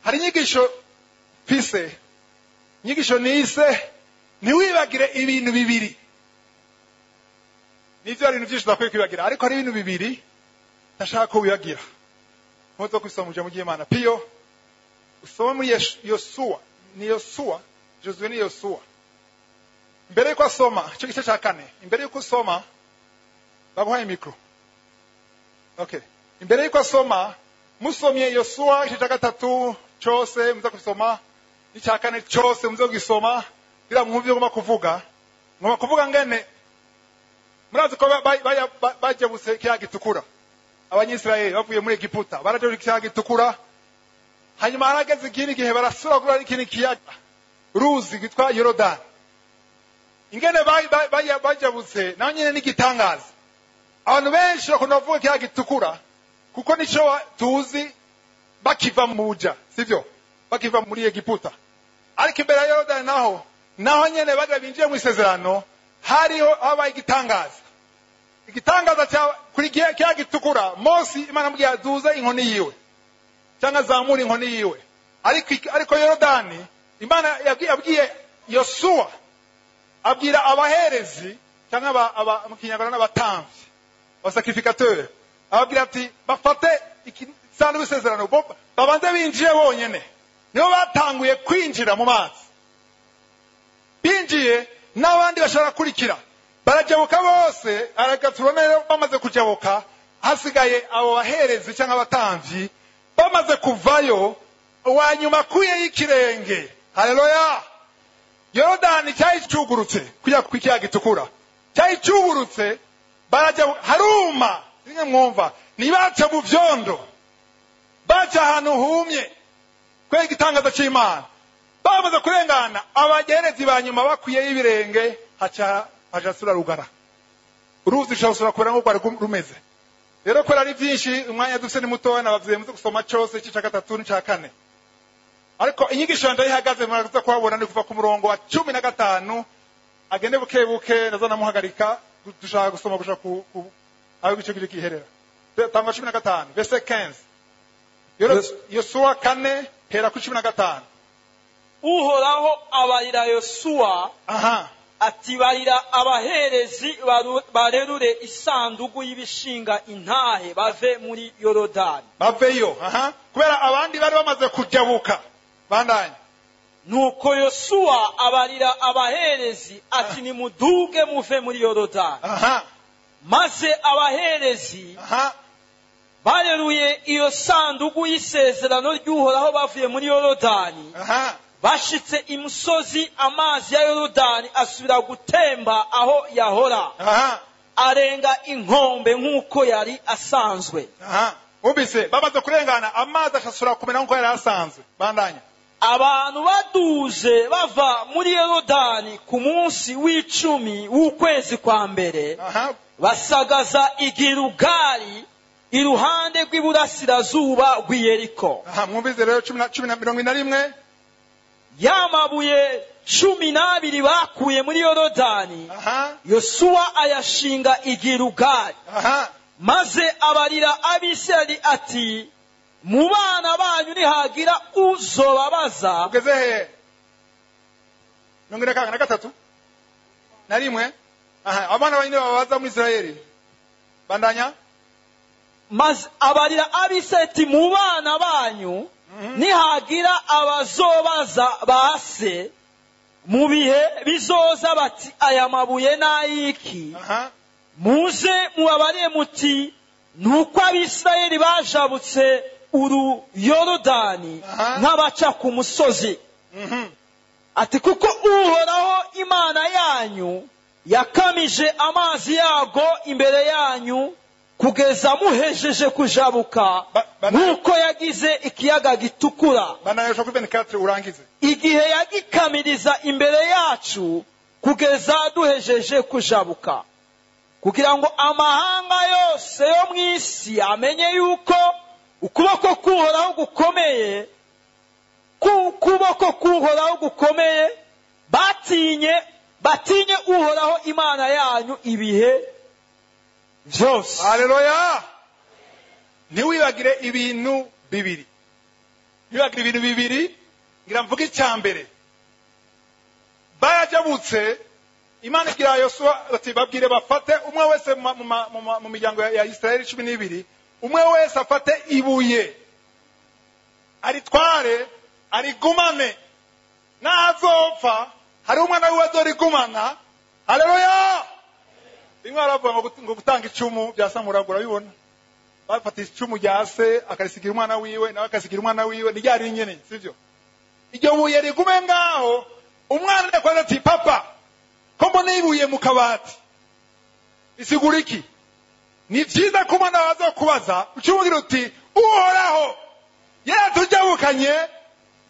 Hari inyigisho mfise, inyigisho nise "Ntiwibagire ibintu bibiri". Nivyo, hari ibintu byinshi tudakwiye kwibagira, ariko hari ibintu bibiri ntashaka ko wibagira. Ntuzo kwisoma ijambo ry'Imana piyo, usome muri Yosuwa, ni Yosuwa, Josué, ni Yosuwa. Mbere yuko asoma icyo gice cya kane, imbere yuko usoma, baguhaye mikoro, okay. Imbere yuko asoma, musomye Yosuwa igice cya gatatu cyose, muza gusoma n'icya kane cyose, muze kugisoma kugira mwumve ibyo ngomba kuvuga. Ngomba kuvuga ngene murazi ko bajabutse ikiyaga gitukura. Abanyisirayeli bavuye muri Egiputa barajabutse ikiyaga gitukura, hanyuma harageze ikindi gihe barasubira kuri ikindi kiyaga, ruzi rwitwa Yorodani. Ingene bajabutse naho nyine n'igitangaza. Abantu benshi bakunda kuvuga ikiyaga gitukura kuko nico tuzi bakiva mu buja, sivyo, bakiva muri Egiputa. Ariko imbere ya Yorodani naho nyene bagira binjiye mu isezerano, hariho habaye igitangaza. Igitangaza cya kuri kiyaga gitukura, Mose Imana amubwiye aduze inkoni yiwe cyangwa azamure inkoni yiwe, ariko Yorodani Imana yabwiye Yosuwa, abwira abaherezi cyangwa mu Kinyarwanda n'abatambyi, abasacrificateur, ababwira ati bafate isanduku y'isezerano, babanze binjiye bonyene. Nibo batanguye kwinjira mu mazi. Binjiye, n'abandi bashobora kurikira, barajabuka bose. Areka tubone rero, bamaze kujabuka, hasigaye abo baherezi cyangwa abatambyi. Bamaze kuvayo, uwa nyuma akuyeyo ikirenge, haleluya, Yorodani cyari cyugurutse. Kujya ku kiyaga gitukura cyari cyugurutse, barajya haruma. Rimwe mwumva ntibaca mu byondo, baca ahantu humye kubera igitangaza cy'Imana. Bamaze kurengana, abagerezi ba nyuma bakuyeyo ibirenge, haca haca sura rugara, uruzi rushobora kubera nk'uko rwari rumeze. Rero kubera ari byinshi, umwanya dufite ni mutoya, nababwiye muze gusoma cyose igice cya gatatu n'icya kane. Ariko inyigisho yanjye aho ihagaze muraza kuhabona, ni kuva ku murongo wa 15, agende buke buke, ndaza namuhagarika. Dushaka gusoma gushaka ku aho igice kiri kiherera. Tanga 15, verset 15. Yosuwa 4, hera kuri 15. Uhoraho abarira Yosuwa ati: "Barira abaherezi barerure isanduku y'ibishinga intahe, bave muri Yorodani." Baveyo, aha, kubera abandi bari bamaze kujabuka. Bandanye. Nuko Yosuwa abarira abaherezi ati: "Nimuduge muve muri Yorodani." Maze abaherezi bareruye iyo sanduku y'isezerano ry'Uhoraho, bavuye muri Yorodani. Bashitse imusozi, amazi ya Yorodani asubira gutemba aho yahora, arenga inkombe nk'uko yari asanzwe. Aha, wumvise, bamaze kurengana, amazi ashobora kumera nk'uko yari asanzwe. Bandanya. Abantu baduze bava muri Yorodani ku munsi w'icumi w'ukwezi kwa mbere, basagaza i Gilugali iruhande rw'iburasirazuba rw'i Yeriko. Aha, mwumvise rero, cumi na cumi na 41. Ya mabuye 12 bakuye muri Yorodani, Yosuwa ayashinga i Gilugali. Maze abarira Abisirayeli ati: "Mu bana banyu nihagira uzobabaza." Ugeze he? 43 na rimwe. Aha, abana banyine babaza muri Isirayeli. Bandanya. Maze abarira Abisirayeli ati: "Mu bana banyu nihagira abazobaza base mu bihe bizoza bati: 'Aya mabuye n'ayiki?' Muze mubabare muti: 'Nuko Abisirayeli bajabutse uru Yorodani nk'abaca ku musozi.'" Ati: "Kuko Uhoraho Imana yanyu yakamije amazi yago imbere yanyu kugeza muhejeje kujabuka, nk'uko yagize ikiyaga gitukura Bandanya ushaka kuri 24 urangize. igihe yagikamiriza imbere yacu kugeza duhejeje kujabuka, kugira ngo amahanga yose yo mu isi amenye yuko ukuboko k'Uhoraho gukomeye, ukuboko k'Uhoraho gukomeye, batinye Uhoraho Imana yanyu ibihe byose." Haleluya! Ntiwibagire ibintu bibiri. Ntiwibagire ibintu bibiri, ngira mvuge icya mbere. Barajabutse, Imana igira Yosuwa ati babwire bafate umwe wese mu miryango ya Isirayeli 12, umwe wese afate ibuye aritware arigumane, nazopfa hari umwana wiwe azorigumana. Haleluya! Rimwe baravuga ngo gutanga icumu bya Samuragura, bibona bafata icumu rya se akarisigira umwana wiwe, nawe akasigira umwana wiwe, ni ryari nyene, sivyo? Iryo buye rigume ngaho. Umwana yakwaza ati papa, ko mbona ibuye mu kabati, isigura iki? Ni vyiza ko umwana waza kubaza, ucumubwira uti Uhoraho yaratujabukanye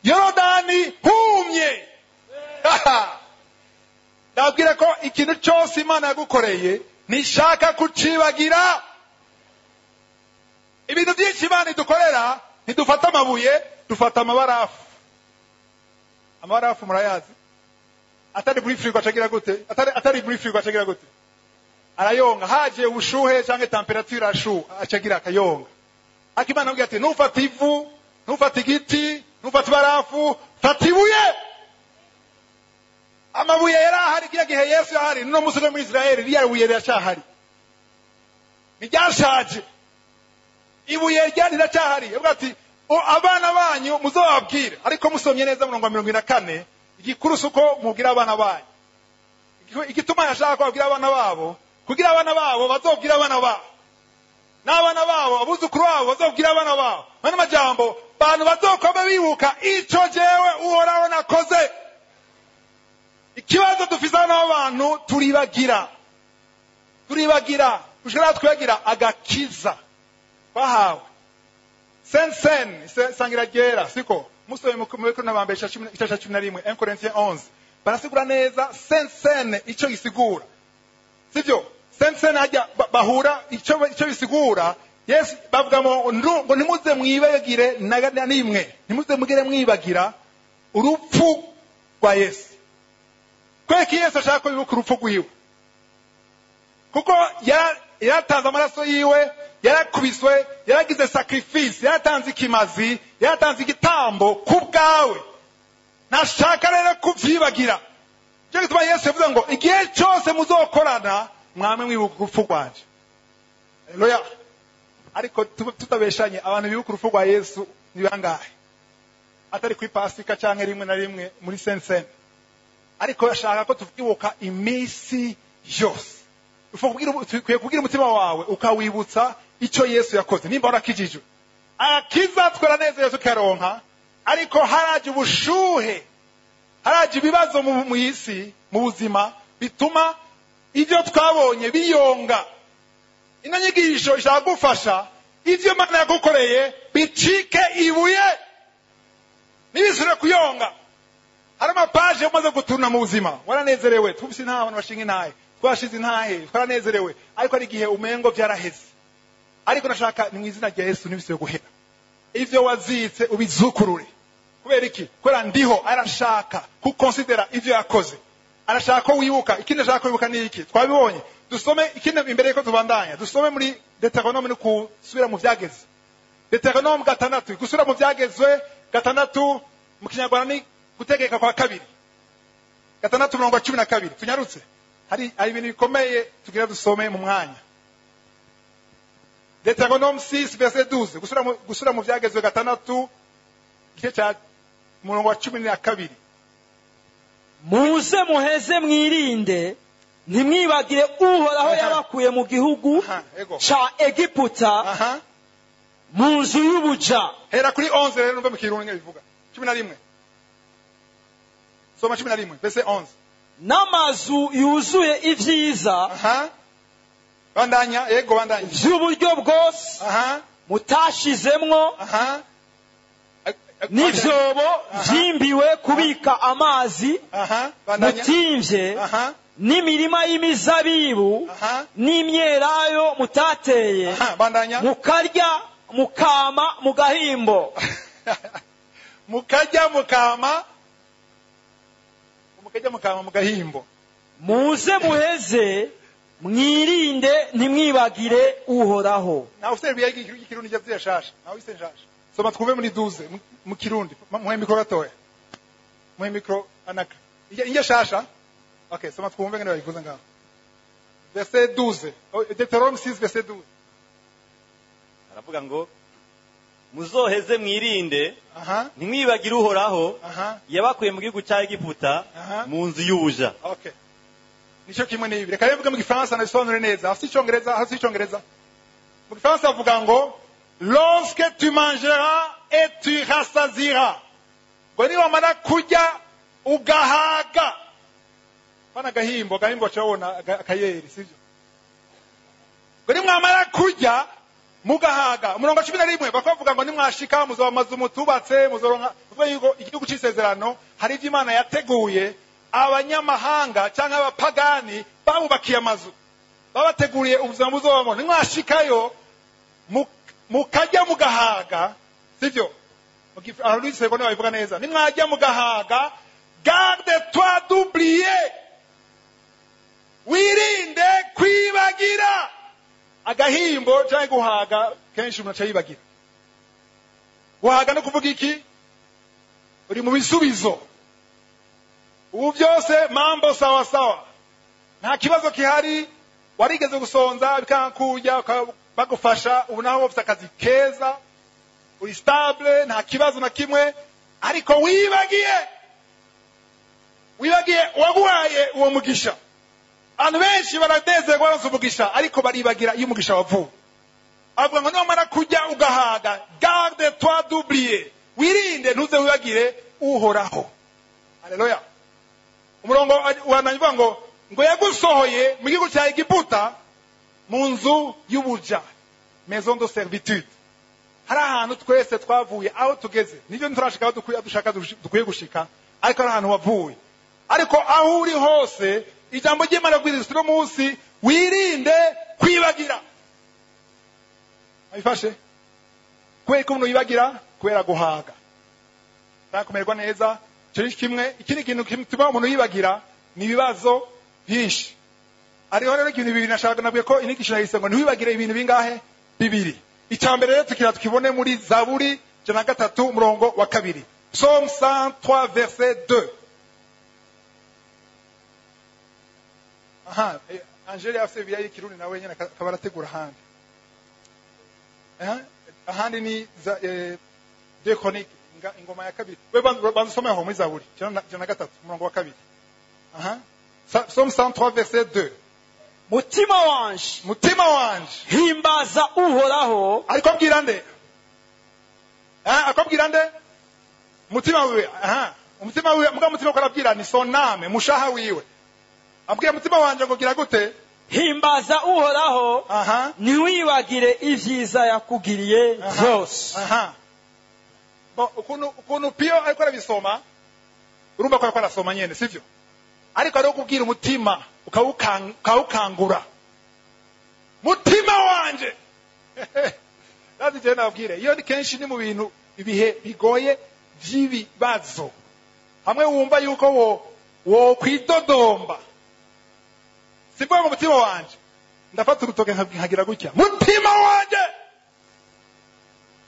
Yorodani humye. Ndabwira ko ikintu cyose Imana yagukoreye ntishaka kucibagira. Ibintu byinshi Imana idukorera, ntidufata amabuye, dufata amabarafu. Amabarafu murayazi? Atari muri frigo acagira gute? Atari muri frigo acagira gute? Arayonga. Haje ubushuhe canke temperature ashu acagira akayonga. Ariko Imana avuga ati ntufate ivu, ntufate igiti, ntufate ibarafu, fata ibuye. Amabuye yari ahari kiriya gihe Yesu yahari, n'uno munsi no muri Israeli ririya buye riracahari, ntiryashaje. Ibuye ryari riracyahari. Yavuga ati abana banyu muzobabwire. Ariko musomye neza murongo wa 44, igikuru si uko mubwira abana banyu. Igituma yashaka ko babwira abana babo, kugira abana babo bazobwira abana babo, n'abana babo abuzukuru babo bazobwira abana babo. Mwana majambo bantu bazokoma bibuka ico jewe Uhoraho nakoze. Ikibazo dufise n'abantu turibagira, gushira twibagira agakiza bahawe. Sen sangira ryera, siko musome mu Korinto ba mbere igice ca 11, 1 Corinthiens 11, barasigura neza sen ico gisigura, sivyo? Sen hajya bahura ico bisigura. Yesu bavuga ngo ntimuze mwibagire na nimwe, ntimuze mugere mwibagira urupfu rwa Yesu. Kweki Yesu ashaka ko bibuka urupfu rwiwe, kuko yaratanze amaraso yiwe, yarakubiswe, yaragize sacrifice, yaratanze ikimazi, yaratanze igitambo ku bwawe. Ntashaka rero kuvyibagira. Cyo gituma Yesu yavuze ngo igihe cyose muzokorana mwame mwibuka urupfu rwanje. Haleluya! Ariko tutabeshanye, abantu bibuka urupfu rwa Yesu ni bangahe? Atari kuri Pasika canke rimwe na rimwe muri Sensen. Ariko ashaka ko tuvyibuka iminsi yose. Ukwiye kubwira umutima wawe ukawibutsa icyo Yesu yakoze. Nimba warakijijwe, agakiza twaranezereye tukaronka, ariko haraje ubushuhe, haraje ibibazo mu isi, mu buzima, bituma ibyo twabonye biyonga. Ino nyigisho ishaka gufasha ivyo Imana yagukoreye bicike ibuye, ntibisubire kuyonga. Hari amapaje umaze guturuna mu buzima, waranezerewe, twumvise nta bantu bashinga intahe, twashize intahe, twaranezerewe, ariko hari igihe umengo byaraheze. Ariko nashaka ni mu izina rya Yesu ntibisubire guhera. Ivyo wazitse ubizukurure. Kubera iki? Kubera ndiho arashaka kukonsidera ivyo yakoze, arashaka ko wibuka. Ikindi ashaka ko wibuka ni iki? Twabibonye. Dusome ikindi imbere yuko tubandanya. Dusome muri Deuteronome, ni gusubira mu vyageze. Deuteronome 6, gusubira mu vyagezwe 6 mu Kinyarwanda ni gutegeka kwa kabiri. 6:12. Tunyarutse. Hari ibintu bikomeye tugira dusome mu mwanya. Deuteronome 6 verset 12, gusubira mu vyagezwe 6 igice ca murongo wa 12. Muze muheze mwirinde, ntimwibagire Uhoraho yabakuye mu gihugu ca Egiputa, mu nzu y'ubuja. Hera kuri 11 rero numve mu Kirundi bivuga. 11. Soma 11 verset 11. N'amazu yuzuye ivyiza. Bandanya, yego bandanya. Vy'uburyo bwose. Mutashizemwo. N'ivyobo vyimbiwe kubika amazi. Mutimvye. N'imirima y'imizabibu n'imyelayo mutateye. Mukarya mukama mugahimbo. Mukarya mukama, mukarya mukama mugahimbo. Muze muheze mwirinde ntimwibagire Uhoraho. Nawe ufite bibiliya y'ikirundi cyashasha, nawe ufite nshasha. Soma twumve muri 12 mu Kirundi. Muhe micro gatoya, muhe micro anaka inge shasha. Okay, soma twumve ngene babivuze ngaho. Verset 12. Oh, Deutéronome 6 verset 12. Aravuga ngo muzoheze mwirinde, ntimwibagire Uhoraho yabakuye mu gihugu cya Egiputa, mu nzu y'ubuja. Okay, nicyo kimwe n'ibi. Reka bivuge mu Gifaransa nabisobanure neza. Hasi Icyongereza, hasi Icyongereza. Mu Gifaransa avuga ngo lorsque tu mangeras et tu rassasiras, ngo niwamara kurya ugahaga. Pana agahimbo, agahimbo bacabona akayeri, sibyo? Ngo nimwamara kurya mugahaga. Umurongo wa 11 bakavuga ngo nimwashika muzoba amazu mutubatse, muzoronka. Uvuga yuko igihugu c'isezerano hari ivyo Imana yateguye. Abanyamahanga cyangwa abapagani babubakiye amazu, babateguriye ubuzima buzobamo. Nimwashikayo mukajya mugahaga, sibyo? Aho babivuga neza, nimwajya mugahaga, garde toi d'oublier, wirinde kwibagira. Agahimbo cyangwa guhaga kenshi umuntu aca yibagira. Guhaga no kuvuga iki? Uri mu bisubizo, ubu byose mambo sawa sawa, nta kibazo kihari. Warigeze gusonza bikanga kurya bagufasha, ubu naho ufite akazi keza, uri stable, nta kibazo na kimwe. Ariko wibagiye, wibagiye uwaguhaye uwo mugisha. Abantu benshi baranezerwa baronse umugisha, ariko baribagira iyo umugisha wavuye. Avuga ngo nimara kurya ugahaga, garde toi d'oublier, wirinde ntuze wibagire Uhoraho. Haleluya. Umurongo wananyuvuga ngo yagusohoye mu gihugu cya Egiputa, mu nzu y'ubuja, maison de servitude. Hari ahantu twese twavuye aho tugeze, nibyo nturashika aho dushaka dukwiye gushika, ariko hari ahantu wavuye. Ariko aho uri hose, ijambo ry'Imana ribwiriza uno munsi, wirinde kwibagira. Abifashe kubera ko umuntu yibagira kubera guhaga cyangwa kumererwa neza. Icyo ni kimwe. Ikindi kintu gituma umuntu yibagira ni ibibazo byinshi. Ariho rero ibintu bibiri nashaka, nabwiye ko inyigisho yahise ngo ntiwibagire ibintu bingahe? Bibiri. Icya mbere rero tukira tukibone muri Zaburi 103 umurongo wa 2. Psaume 103 verset 2. Aha, Angele afise bibiliya y'ikirundi nawe nyene akaba arategura ahandi. Ahandi ni deux Chroniques, ingoma ya kabiri. We banza usome aho muri Zaburi 103 umurongo wa 2. Aha. Psaume 103 verset 2. Mutima wanje, mutima wanje, himbaza Uhoraho. Ariko abwira nde? Akabwira nde? Mutima wiwe. Aha. Umutima wiwe, muga mutima ko arabwira ni son âme, mushaha wiwe. Abwira mutima wanje ngo gira gute? Himbaza Uhoraho. Aha. Ntiwibagire ivyiza yakugiriye vyose. Aha. Bo ukuntu Pio ariko arabisoma, urumva ko ariko arasoma nyene, sivyo? Ariko ari kubwira umutima ukawukangura. Mutima wanje. Ndazi je nabwire, iyo ni kenshi ni mu bintu ibihe bigoye by'ibibazo, hamwe wumva yuko wo kwidodomba. Sibwo mu mutima wanje ndafata urutoke nkagira gutya, mutima wanje.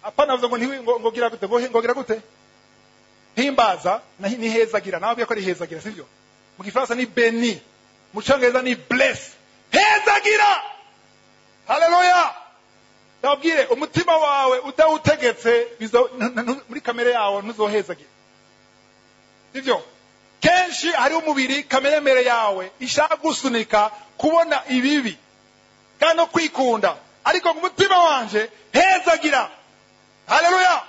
Apana navuze ngo ntiwi ngo gira gute, ngo gira gute? Himbaza na ni hezagira. Nawe ko ari hezagira, sivyo? Mu Gifaransa ni beni, mu Cyongereza ni bless. Hezagira. Haleluya. Ndabwire umutima wawe utawutegetse muri kamere yawe ntuzohezagira, sivyo? Kenshi hari umubiri kamere mere yawe ishaka gusunika kubona ibibi kandi no kwikunda, ariko umutima wanje hezagira. Haleluya.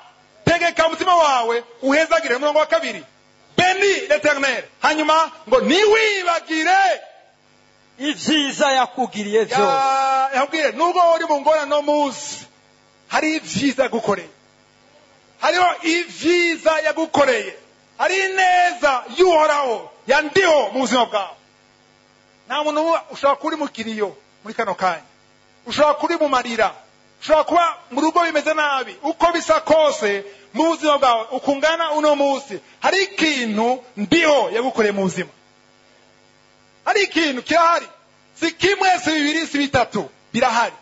Tegeka umutima wawe uhezagire. Umurongo wa 2, beni l'Eternel. Hanyuma ngo ntiwibagire ivyiza yakugiriye vyose. Yabwire nubwo uri mu ngorane no munsi, hari ivyiza yagukoreye, hariho ivyiza yagukoreye, hari ineza y'Uhoraho yandiho mu buzima bwawe. Nta muntu ushobora kuba uri mu kiriyo muri kano kanya, ushobora kuba uri mu marira, ushobora kuba mu rugo bimeze nabi, uko bisa kose mu buzima bwawe ukungana uno munsi, hari ikintu ndiho yagukoreye mu buzima. Hari ikintu kirahari, si kimwe, si bibiri, si bitatu, birahari.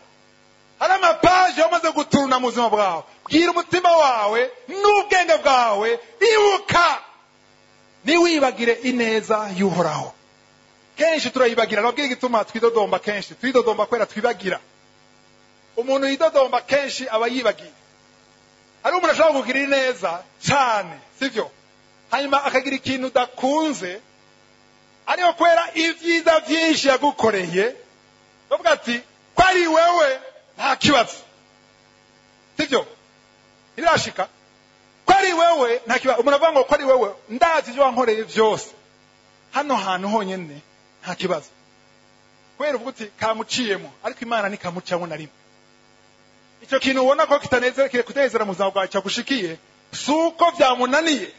Hari amapaje wamaze guturuna mu buzima bwawe. Bwira umutima wawe n'ubwenge bwawe, ibuka, ntiwibagire ineza y'Uhoraho. Kenshi turayibagira. Nababwira igituma twidodomba kenshi. Twidodomba kubera twibagira. Umuntu yidodomba kenshi aba yibagiye. Hari umuntu ashobora kugirira ineza cyane, sivyo? Hanyuma akagira ikintu udakunze, ariko kubera ibyiza byinshi yagukoreye, bavuga ati ko ari wewe nta kibazo, sivyo? Ntibirashika ko ari wewe nta kibazo. Umuntu avuga ngo ko ari wewe, ndazi ibyo wankoreye byose, hano hantu honyine nta kibazo, kubera uvuga uti kamuciyemo. Ariko Imana ntikamucamo na rimwe. Icyo kintu ubona ko kitanezera kutanezera mu buzima bwawe cyagushikiye, si uko byamunaniye,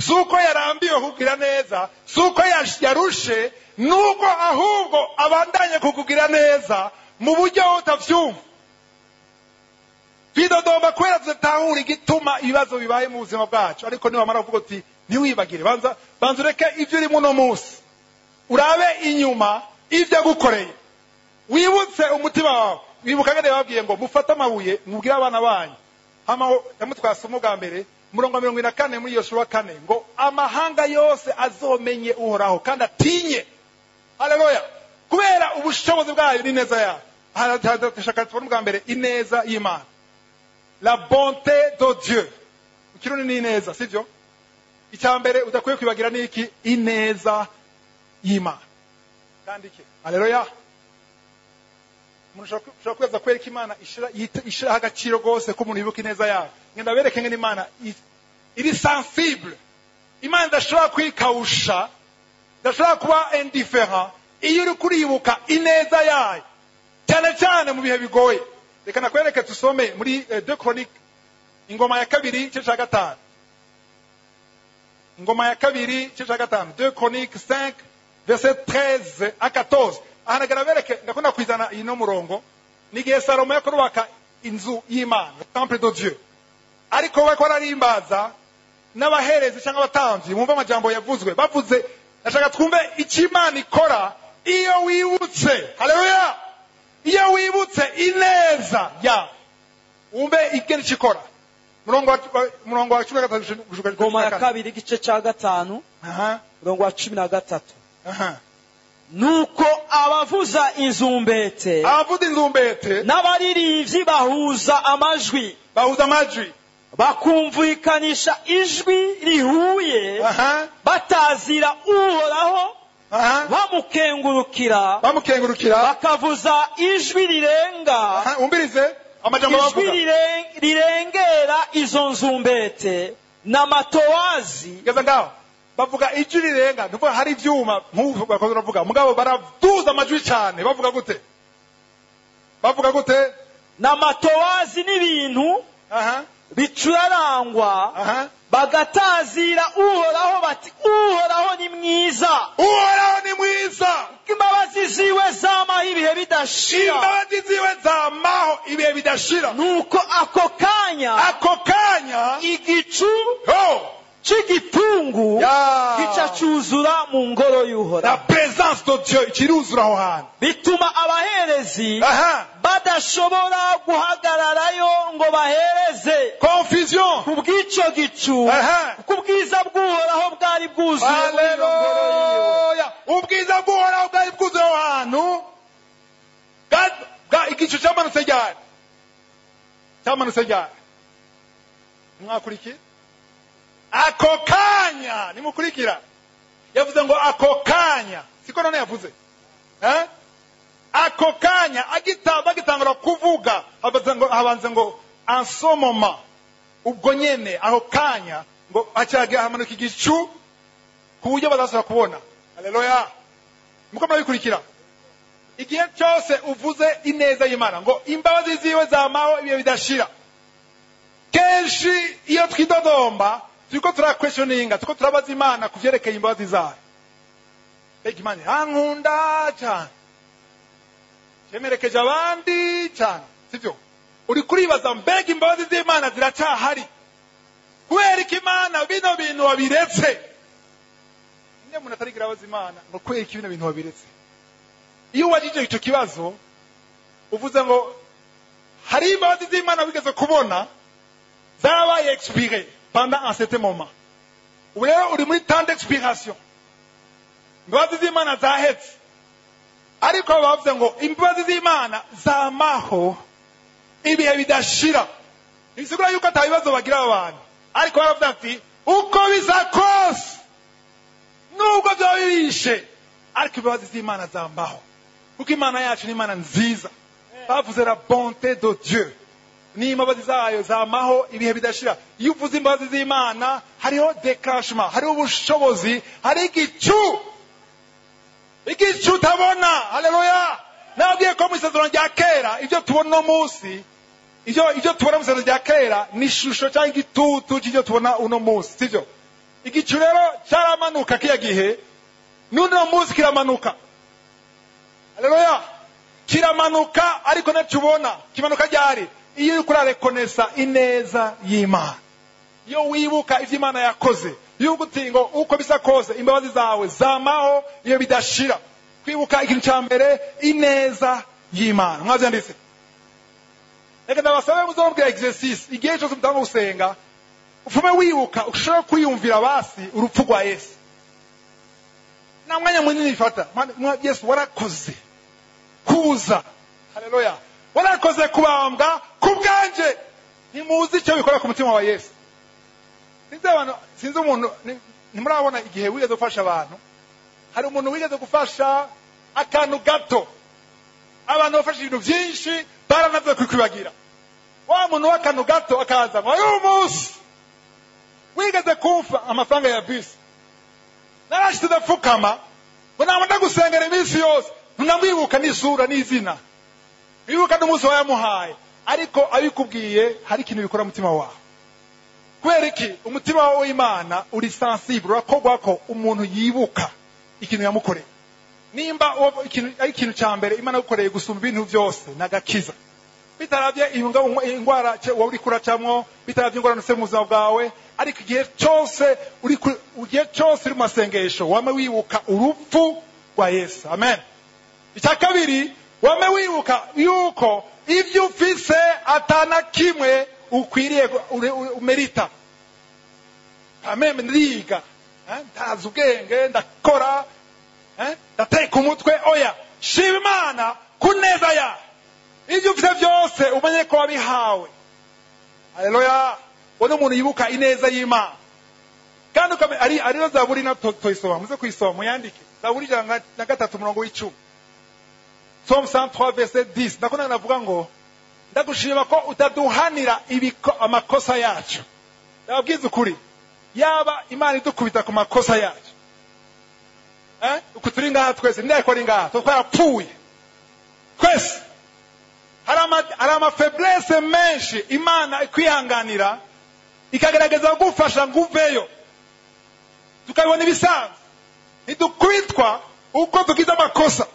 si uko yarambiwe kugira neza, si uko yarushe, nuko ahubwo abandanye kukugira neza mu buryo utavyumva. Twidodomba kubera tudatahura igituma ibibazo bibaye mu buzima bwacu. Ariko niwamara kuvuga uti ntiwibagire, banza ureke ibyo urimo uno munsi, urabe inyuma ibyo agukoreye, wibutse umutima wawe. Wibuka ngene babwiye ngo mufate amabuye mubwire abana banyu. Hama yamutwasoma ubwa mbere murongo wa 44 muri Yoshuwa 4 ngo amahanga yose azomenye Uhoraho kandi atinye. Haleluya! Kubera ubushobozi bwayo n'ineza yayo. Dushaka tubone ubwa mbere ineza y'Imana, la bonté de Dieu. Ikirundi ni ineza, sivyo? Icya mbere udakwiye kwibagira ni iki? Ineza y'Imana. Kandi iki? Haleluya! Umuntu ashobora kwibaza kwereka Imana ishiraho agaciro rwose ko umuntu yibuka ineza yayo. Ngenda bereke ngene Imana iri sensible. Imana idashobora kwikawusha, idashobora kuba indifferent iyo uri kuribuka ineza yayo, cyane cyane mu bihe bigoye. Reka nakwereke tusome muri 2 Chroniques, ingoma ya kabiri igice cya 5. Ingoma ya kabiri igice cya 5, 2 Chroniques 5 verset 13 à 14. Aha bereke ndakunda kwizana ino murongo. Ni igihe Salomo yakorubaka inzu y'Imana, temple de Dieu, ariko bariko bararimbaza n'abaherezi cyangwa abatambyi. Mwumve amajambo yavuzwe, bavuze. Ndashaka twumve icyo Imana ikora iyo wibutse. Haleluya! Iyo wibutse ineza ya, wumve igena icyo ikora. Murongo wa 13 gushuka Ngoma ya kabiri igice cya 5, murongo wa 13. Nuko abavuza inzumbete, n'abaririmbyi bahuza amajwi, bakumvikanisha ijwi rihuye, batazira Uhoraho, bamukengurukira, bakavuza ijwi rirenga, umvirize amajambo bavuga, ijwi rirengera izo nzumbete n'amatowazi. Geza ngaho bavuga ijwi rirenga, nuko hari ivyuma nk'ubu bakoze bavuga, mugabo baraduza amajwi cyane. Bavuga gute? Bavuga gute? N'amatowazi n'ibintu bicurarangwa, bagatazira Uhoraho bati Uhoraho ni mwiza, Uhoraho ni mwiza, imbabazi ziwe zamaho ibihe bidashira, imbabazi ziwe zamaho ibihe bidashira. Nuko ako kanya igicu cy'igitungu gica cyuzura mu ngoro y'Uhoraho. La présence de Dieu kiruzura aho hantu, bituma abaherezi badashobora guhagararayo ngo bahereze. Confusion kubw'icyo gicu, kubwiza bw'Uhoraho bwari bwuzuye. Haleluya! Ubwiza bw'Uhoraho bwari bwuzuye aho hantu. Igicu cyamanutse ryari? Cyamanutse ryari? Mwakurikiye? Ako kanya nimukurikira. Yavuze ngo ako kanya, siko none yavuze ako kanya bagitangura kuvuga, habanze ngo en ce moment, ubwo nyene ako kanya ngo acaga hamanuka igicu ku buryo badashobora kubona. Haleluya! Muko murabikurikira? Igihe cyose uvuze ineza y'Imana ngo imbabazi ziwe zamaho ibihe bidashira, kenshi iyo twidodomba turiko turaquestioninga, turiko turabaza Imana kuvyerekeye imbabazi zayo. Mbega Imana irankunda cyane, yemerekeje abandi cyane, sivyo? Uri kuribaza mbega imbabazi z'Imana ziracyahari? Kubera iki Imana bino bintu wabiretse? Ninde muntu atarigira abaza Imana ngo kubera iki bino bintu wabiretse? Iyo ubajije icyo kibazo uvuze ngo hari imbabazi z'Imana wigeze kubona, Zarabaye expiré pendant un certain moment. Ubu rero uri muri temps d'expiration. Imbabazi z'Imana zahetse. Ariko bavuze ngo imbabazi z'Imana zamaho ibihe bidashira. Ntibisigura yuko ata bibazo bagira abantu. Ariko baravuze ati uko bisa kose nubwo byaba bibishe, ariko imbabazi z'Imana zambaho. Kuko Imana yacu ni Imana nziza. Bavuze la bonté de Dieu. Ni imbabazi zayo zamaho ibihe bidashira. Iyo uvuze imbabazi z'Imana hariho déclenchement, hariho ubushobozi, hari igicu. Igicu utabona. Haleluya. Nabwiye ko mu isezerano rya kera ibyo tubona uno munsi, ibyo tubona mu isezerano rya kera ni ishusho cyangwa igitutu cy'ibyo tubona uno munsi, sibyo? Igicu rero cyaramanuka kiya gihe, n'uno munsi kiramanuka. Haleluya. Kiramanuka ariko ntacyo ubona. Kimanuka ryari? Iyo uriko urarekonesa ineza y'Imana. Iyo wibuka ivyo Imana yakoze, iyo uvuga ngo uko bisa kose imbabazi zawe zamaho iyo bidashira. Kwibuka ikintu cya mbere, ineza y'Imana. Mwavyanditse? Reka ndabasabe muzobwira exercice igihe cyose mutanga gusenga, ufume wibuka ushobora kwiyumvira basi urupfu rwa Yesu. Nta mwanya munini bifata. Yesu warakoze kuza. Haleluya. Warakoze kubambwa ku bwanje. Ntimuzi icyo bikora ku mutima wa Yesu. Sinzi abantu, sinzi umuntu, ntimurabona igihe wigeze gufasha abantu. Hari umuntu wigeze gufasha akantu gato. Abantu bafashe ibintu byinshi baranaze kwikwibagira. Wa muntu w'akantu gato akaza ngo uyu munsi wigeze kumfa amafaranga ya bisi. Narashitse ndapfukama ngo ntabwo ndagusengera iminsi yose. Ntunamwibuka n'isura n'izina. Wibuka n'umunsi wayamuhaye. Ariko abikubwiye hari ikintu bikora umutima wawe. Kubera iki? Umutima w'Imana uri sensible, urakogwa ko umuntu yibuka ikintu yamukoreye. Nimba ari ikintu cya mbere Imana yagukoreye gusumba ibintu byose nagakiza. Bitaravye ingwara wowe uri kuracamwo, bitaravye ingwara nse mu buzima bwawe, ariko igihe cyose uri igihe cyose uri mu masengesho wame wibuka urupfu rwa Yesu. Amen. Icya kabiri, wame wibuka yuko ibyo ufise atana kimwe ukwiriye umerita. Amen. Ndiga, ndazi ubwenge, ndakora, ndateka umutwe. Oya, shima Imana ku neza yawe. Ibyo ufise byose umenye ko wabihawe. Haleluya. Uwo ni umuntu yibuka ineza y'Imana. Kandi ariyo Zaburi na toyisoma, muze kuyisoma muyandike. Zaburi 103 umurongo w'icumi. Psalm 103 verset 10. Ndakunda navuga ngo ndagushima ko utaduhanira amakosa yacu. Ndababwiza ukuri, yaba Imana idukubita ku makosa yacu, uku turi ngaha twese, ndeko ari ngaha twarapfuye twese. Hari amafaiblesse menshi Imana ikwihanganira ikagerageza kugufasha ngo uveyo, tukabibona ibisanzwe. Ntidukwitwa uko tugize amakosa,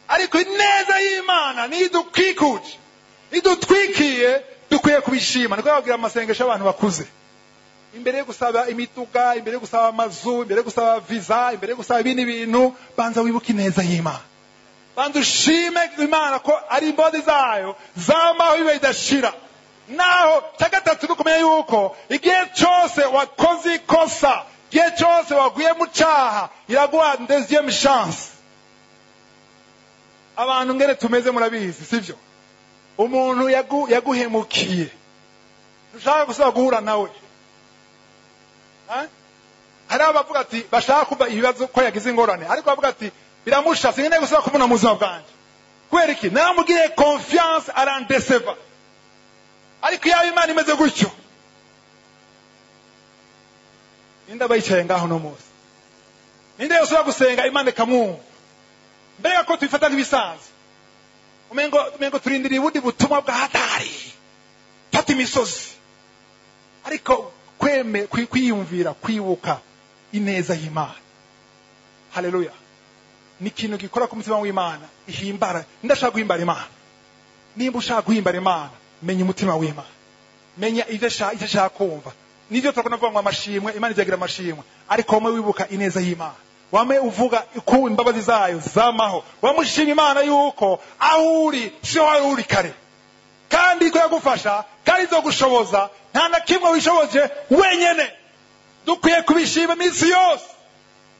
ariko ineza y'Imana nidukikuje, idutwikiye, dukwiye kubishima. Niko babwira amasengesho abantu bakuze, imbere yo gusaba imituga, imbere yo gusaba amazu, imbere yo gusaba visa, imbere yo gusaba ibindi bintu, banza wibuke ineza y'Imana. Banza ushime Imana ko ari imbabazi zayo zamaho ibihe bidashira. Naho cya gatatu ni ukumenya yuko igihe cyose wakoze ikosa, igihe cyose waguye mu cyaha, iraguha deuxième chance. Abantu ngere tumeze murabizi, sivyo? Umuntu yaguhemukiye, ntushaka gusaba guhura nawe. Hari abavuga ati bashaka kuba ibibazo ko yagize ingorane, ariko bavuga ati biramusha, sinkeneye gusaba kubona mu buzima bwanjye. Kubera iki? Namugiriye confiance arandeseva. Ariko iyo Imana imeze gutyo, ninde aba yicaye ngaho no munsi? Ninde yosubira gusenga Imana ikamwumva? Mbega ko tubifata nk'ibisanzwe, umengo turindiriye ubundi butumwa bwa hatari, fata imisozi. Ariko kwiyumvira, kwibuka ineza y'Imana. Haleluya. Ni ikintu gikora ku mutima w'Imana, ihimbara. Ndashaka guhimbara Imana. Nimba ushaka guhimbara Imana, menya umutima w'Imana, menya ivyo ashaka kumva. Nivyo turakunda kuvuga ngo amashimwe, Imana izagira amashimwe, ariko wame wibuka ineza y'Imana, wame uvuga ko imbabazi zayo zamaho, wamushima Imana yuko aho uri si wari uri kare. Kandi iko yagufasha, kandi izogushoboza. Nta na kimwe wishoboje wenyene. Dukwiye kubishima iminsi yose.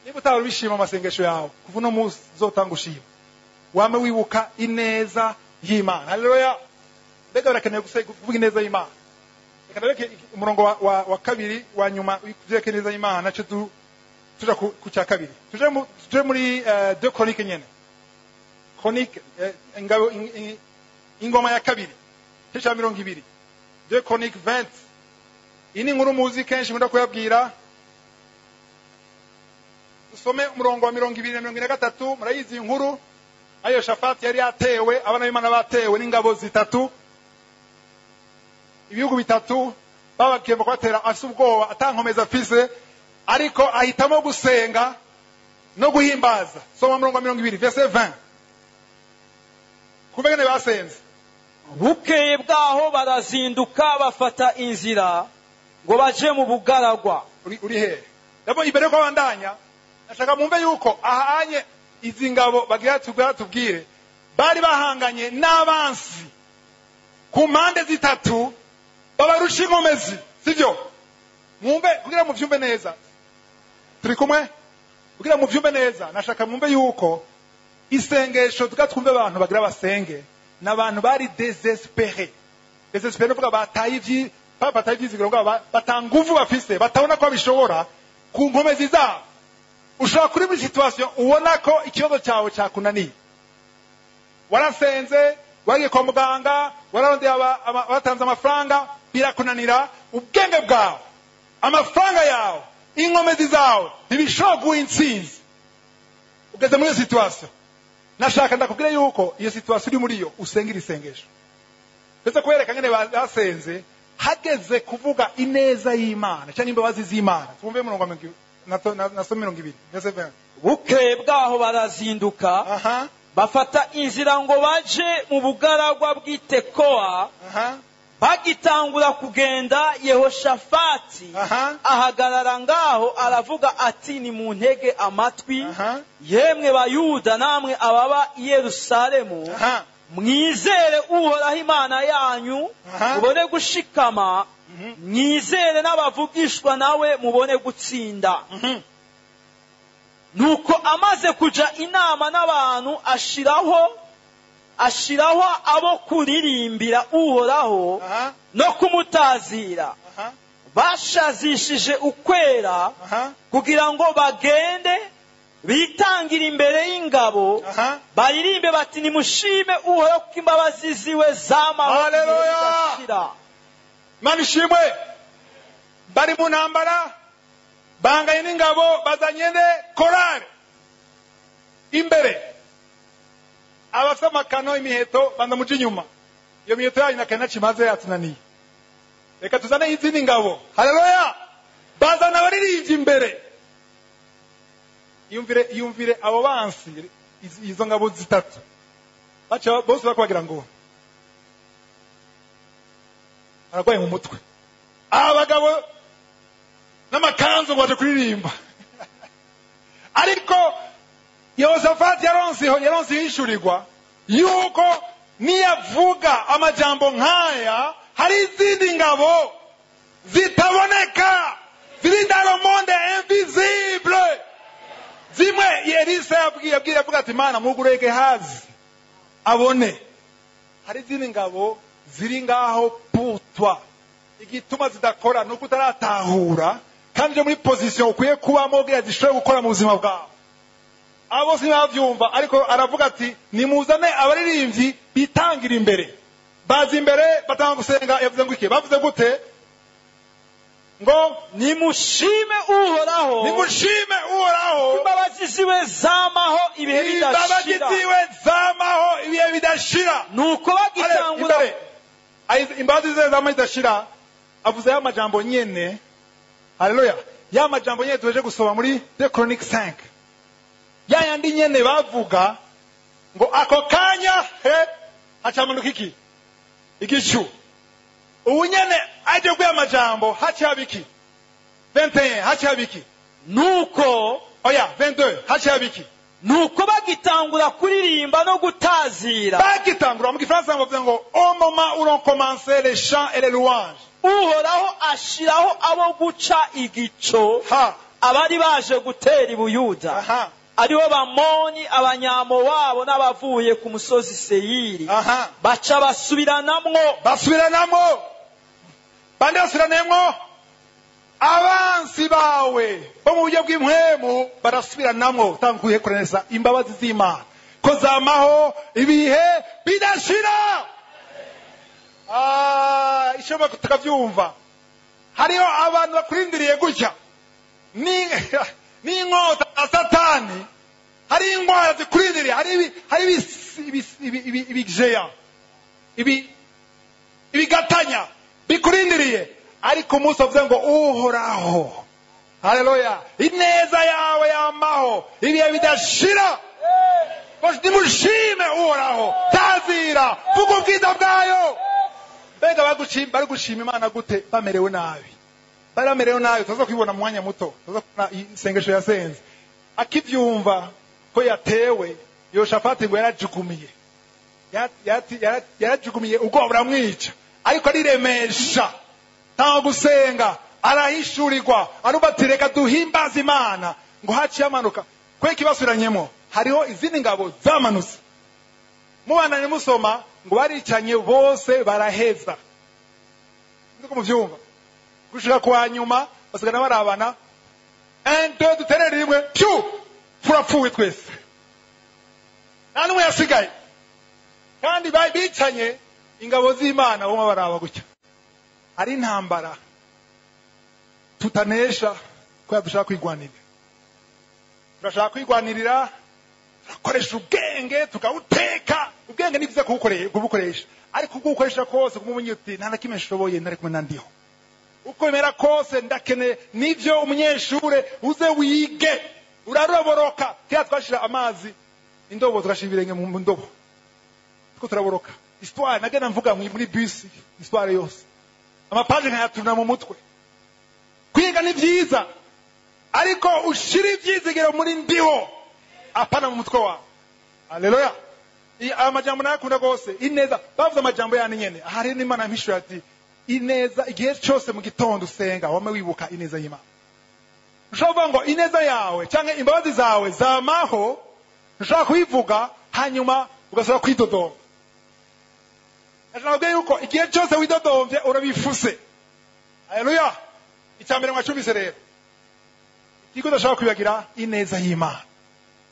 Niba utahora ubishima amasengesho yawe, kuva uno munsi uzotanga ushima, wame wibuka ineza y'Imana. Haleluya! Mbega birakenewe kuvuga ineza y'Imana. Reka ndabereke umurongo wa kabiri wa nyuma w'ivyerekeye ineza y'Imana, ce tuja ku cya kabiri. Tuje muri 2 Chroniques nyene. Chronique, ingabo, ingoma ya kabiri, igice cya 20. 2 Chroniques 20. Iyi ni inkuru muzi kenshi, nkunda kuyabwira. Dusome umurongo wa 20 na 43. Murayizi iyi nkuru. Ayo Shafati yari yatewe, abana b'Imana batewe n'ingabo zitatu, ibihugu bitatu, babagiye kubatera, afise ubwoba, atankomeza afise, ariko ahitamo gusenga no guhimbaza. Soma umurongo wa 20, verset 20. Kumbe ngene basenze. Bukeye bwaho barazinduka, bafata inzira ngo baje mu bugaragwa. Uri hehe? Ndabona imbere yuko abandanya, nashaka mwumve yuko ahanye izi ngabo bagira tubwire bari bahanganye n'abansi ku mpande zitatu, babarusha inkomezi, sivyo? Mwumve kugira muvyumve neza. Turi kumwe? Kugira muvyumve neza, nashaka mwumve yuko isengesho tuga twumve abantu bagira basenge n'abantu bari désespéré. Désespéré nuvuga bataye ivyi, bataye ivyizigiro bwabo, batanguvu bafise, batabona ko babishobora ku nkomezi zabo. Ushobora kuri muri situation ubona ko ikibazo cyawe cyakunaniye, warasenze, wagiye kwa muganga, wararondeye batanze amafaranga, birakunanira. Ubwenge bwawe, amafaranga yawe, inkomezi zawe ntibishobora guha intsinzi. Ugeze muri iyo situation, nashaka ndakubwira yuko iyo situation uri muri yo, usengera isengesho. Ndetse kubereka ngene basenze, hageze kuvuga ineza y'Imana cyangwa imbabazi z'Imana. Twumve umurongo wa na 20, verset 20. Bukeye bwaho barazinduka, bafata inzira ngo baje mu bugaragwa bw'Itekowa. Bagitangura kugenda, Yehoshafati ahagarara ngaho, aravuga ati: "Nimuntege amatwi, yemwe Bayuda namwe ababa i Yerusalemu. Mwizere Uhoraho Imana yanyu, mubone gushikama. Mwizere n'abavugishwa nawe, mubone gutsinda." Nuko amaze kuja inama n'abantu, ashiraho abo kuririmbira Uhoraho no kumutazira, bashazishije ukwera, kugira ngo bagende bitangira imbere y'ingabo, baririmbe bati: "Nimushime Uhoraho, kuko imbabazi ziwe zamaho ibihe Haleluya! bidashira." Imana ishimwe. Bari mu ntambara, banganye n'ingabo, bazanye ne korale imbere, abafite amakano, imiheto, banza muce inyuma. Iyo miheto yanyu nakane nakimaze, yatunaniye, reka tuzane izindi ngabo. Haleluya! Bazana abaririmbyi imbere. Yumvire, yumvire abo bansi, izo ngabo zitatu baca bose bakwagira ngo aragwaye mu mutwe, abagabo n'amakanzu ngo baje kuririmba. Ariko Yehosafati yaronse ihishurirwa yuko niyavuga amajambo nk'aya, hari izindi ngabo zitaboneka ziri dans le monde invisible. Zimwe Elisa yabwiye avuga ati: "Mana, mugure Gehazi abone." Hari izindi ngabo ziri ngaho pour toi. Igituma zidakora nuko utaratahura kandi uje muri position ukwiye kubamo kugira zishobore gukora mu buzima bwawe. Abo sinabyumva, ariko aravuga ati: "Nimuzane abaririmbyi bitangira imbere." Baza imbere, batanga gusenga. Yavuze ngo iki? Bavuze gute ngo? Nimushime Uhoraho, Nimushime Uhoraho, imbabazi ziwe zamaho ibihe imbabazi bidashira. ziwe zamaho ibihe bidashira. Nuko bagitangura Imbere. Imbabazi ziwe zamaho bidashira. Avuze ya majambo nyene. Haleluya! Ya majambo nyene tuweje gusoma muri 2 Chroniques 5, ya yandi nyene bavuga ngo ako kanya he hacamanuka iki? Igicu. Ubu nyene aje kuya amajambo, haca iki? 21, haca iki? Nuko Oya, 22, haca iki? Nuko bagitangura kuririmba no gutazira, Bagitangura, mu gifaransa bavuga ngo au moment où l'on commençait les chants et les louanges, Uhoraho ashiraho abo guca igico ha abari baje gutera i Buyuda, aribo Bamoni, Abanyamowabo n'abavuye ku musozi Seyiri, baca basubiranamwo. Basubiranamwo. Bande basubiranamwo? Abansi bawe bo mu buryo bw'impwemu barasubiranamwo. Tanguye kureneza imbabazi z'Imana ko zamaho ibihe bidashira. Ah, ishobora tukabyumva. Hariho abantu bakurindiriye gutya ni n'inkota za Satani, hari indwara zikurindiriye, hari ibijeya, ibigatanya bikurindiriye, ariko umunsi wavuze ngo Uhoraho, haleluya, ineza yawe yamaho ibihe bidashira. Nimushime Uhoraho, tazira, vuga ubwiza bwayo. Mbega bari gushima Imana gute bamerewe nabi? Bari bamerewe nabi, tuza kwibona mu mwanya muto, tuza kubona isengesho yasenze akivyumva ko yatewe. Yoshafati ngo yarajugumiye, yarajugumiye, ubwoba buramwica, ariko ariremesha, ntaho gusenga, arahishurirwa, arumva ati reka duhimbaze Imana. Ngo haciye amanuka kwe kibasubiranyemo, hariho izindi ngabo zamanutse. Mubandanye musoma ngo baricanye bose baraheza. Ndiko muvyumva, gushika kwa nyuma basigana barabana, 1 2 duterere rimwe, pyu, turapfuye twese, nta n'umwe yasigaye. Kandi bicanye ingabo z'Imana bamwe baraba gutya. Ari intambara tutanesha kubera dushaka kwigwanirira. Turashaka kwigwanirira, turakoresha ubwenge tukawuteka. Ubwenge ni byiza kubukoresha, ariko kubukoresha kose kumenya uti nta na kimwe nshoboye ntari kumwe na Ndiho. Uko bimera kose ndakeneye. Nivyo, umunyeshure uze wige uraroboroka. Kera twashira amazi indobo, tugashira ibirenge mu ndobo, tuko turaboroka. Histoire nagenda mvuga muri bus, histoire yose, amapaje nkayaturuna mu mutwe. Kwiga ni byiza, ariko ushira ivyizigiro muri Ndiho, apana mu mutwe wawe. Haleluya. Aya majambo nayakunda rwose. Ineza, bavuze amajambo yani nyene ahari n'Imana mpishura ati ineza igihe cyose mu gitondo usenga wame wibuka ineza y'Imana. Ushobora kuvuga ngo ineza yawe cyangwa imbabazi zawe zamaho, ushobora kubivuga hanyuma ugasubira kwidodomba. Nashaka yuko igihe cyose widodomvye urabifuse. Haleluya. Icya mbere mwacumbise rero, ikigo udashobora kwibagira ineza y'Imana.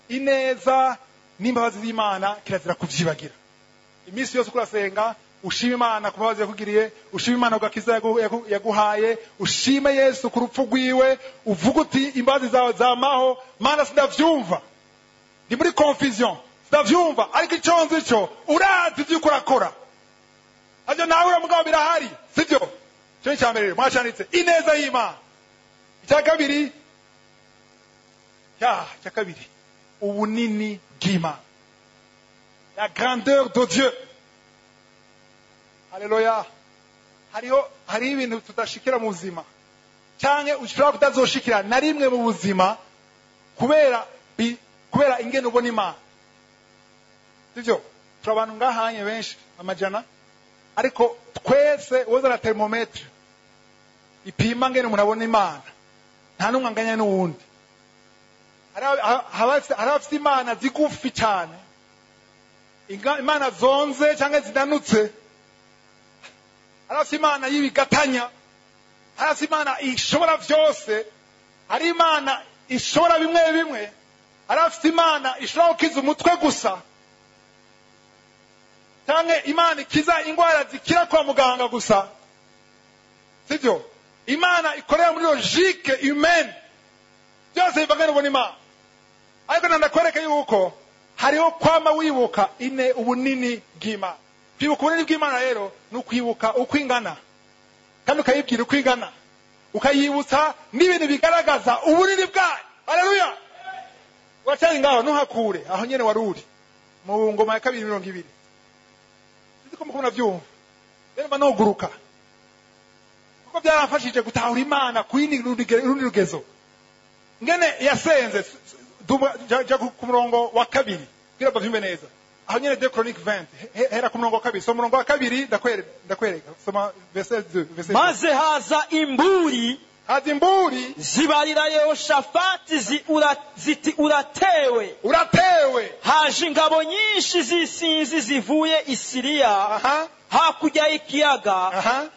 Ineza n'imbabazi z'Imana kirazira kuvyibagira. Iminsi yose ukurasenga ushime Imana ku mbabazi yakugiriye, ushime Imana ku gakiza yaguhaye, ushime Yesu ku rupfu rwiwe, uvuge uti imbabazi zawe zamaho. Mana sindavyumva, ndi muri confusion, sindavyumva, ariko ico nzi cyo urazi ivyo urakora, avyo nawe uramugabo birahari, sivyo? Ico ni icya mbere rero mwacanditse, ineza y'Imana. Icya kabiri, icya kabiri, ubunini bw'Imana, la grandeur de Dieu. Haleluya. Hariho ibintu tudashikira mu buzima, canke ushobora kutazoshikira na rimwe mu buzima kubera ingene ubona Imana, sivyo? Turi abantu ngahanye benshi amajana, ariko twese wozana thermometre ipima ngene umuntu abona Imana, nta n'umwe anganya n'uwundi. Hari abafite Imana zigufi cyane, Imana zonze canke zinanutse, hari abafite Imana y'ibigatanya, hari abafite Imana ishobora vyose, hari Imana ishobora bimwe bimwe, hari abafite Imana ishobora gukiza umutwe gusa, canke Imana ikiza ingwara zikira kwa muganga gusa, sivyo? Imana ikorera muri logique humaine, byose biva ngene ubona Imana. Ariko ndakwereka yuko hariho kwama wibuka ine ubunini bw'Imana. Kwibuka ubunini bw'Imana rero ni ukwibuka uko ingana, kandi ukayibwira uko ingana, ukayibutsa n'ibintu bigaragaza ubunini bwayo. Haleluya. Uracyari ngaho, ntuhakure aho nyene wari uri mu ngoma ya 2:20. Sinzi ko mukubona vyumva. Rero mba noguruka, kuko byaramfashije gutahura Imana ku rundi rugezo. Ngene yasenze Jya ku murongo wa kabiri kugira bavyumve neza. Aho nyene 2 Chroniques 20, hera ku murongo wa kabiri. So murongo wa kabiri ndakwereka. Soma verset 2, verset 2. Maze haza imburi, Haza imburi zibarira Yehoshafati ziti uratewe, uratewe. Haje ingabo nyinshi z'isinzi zivuye i Siriya hakurya y'ikiyaga,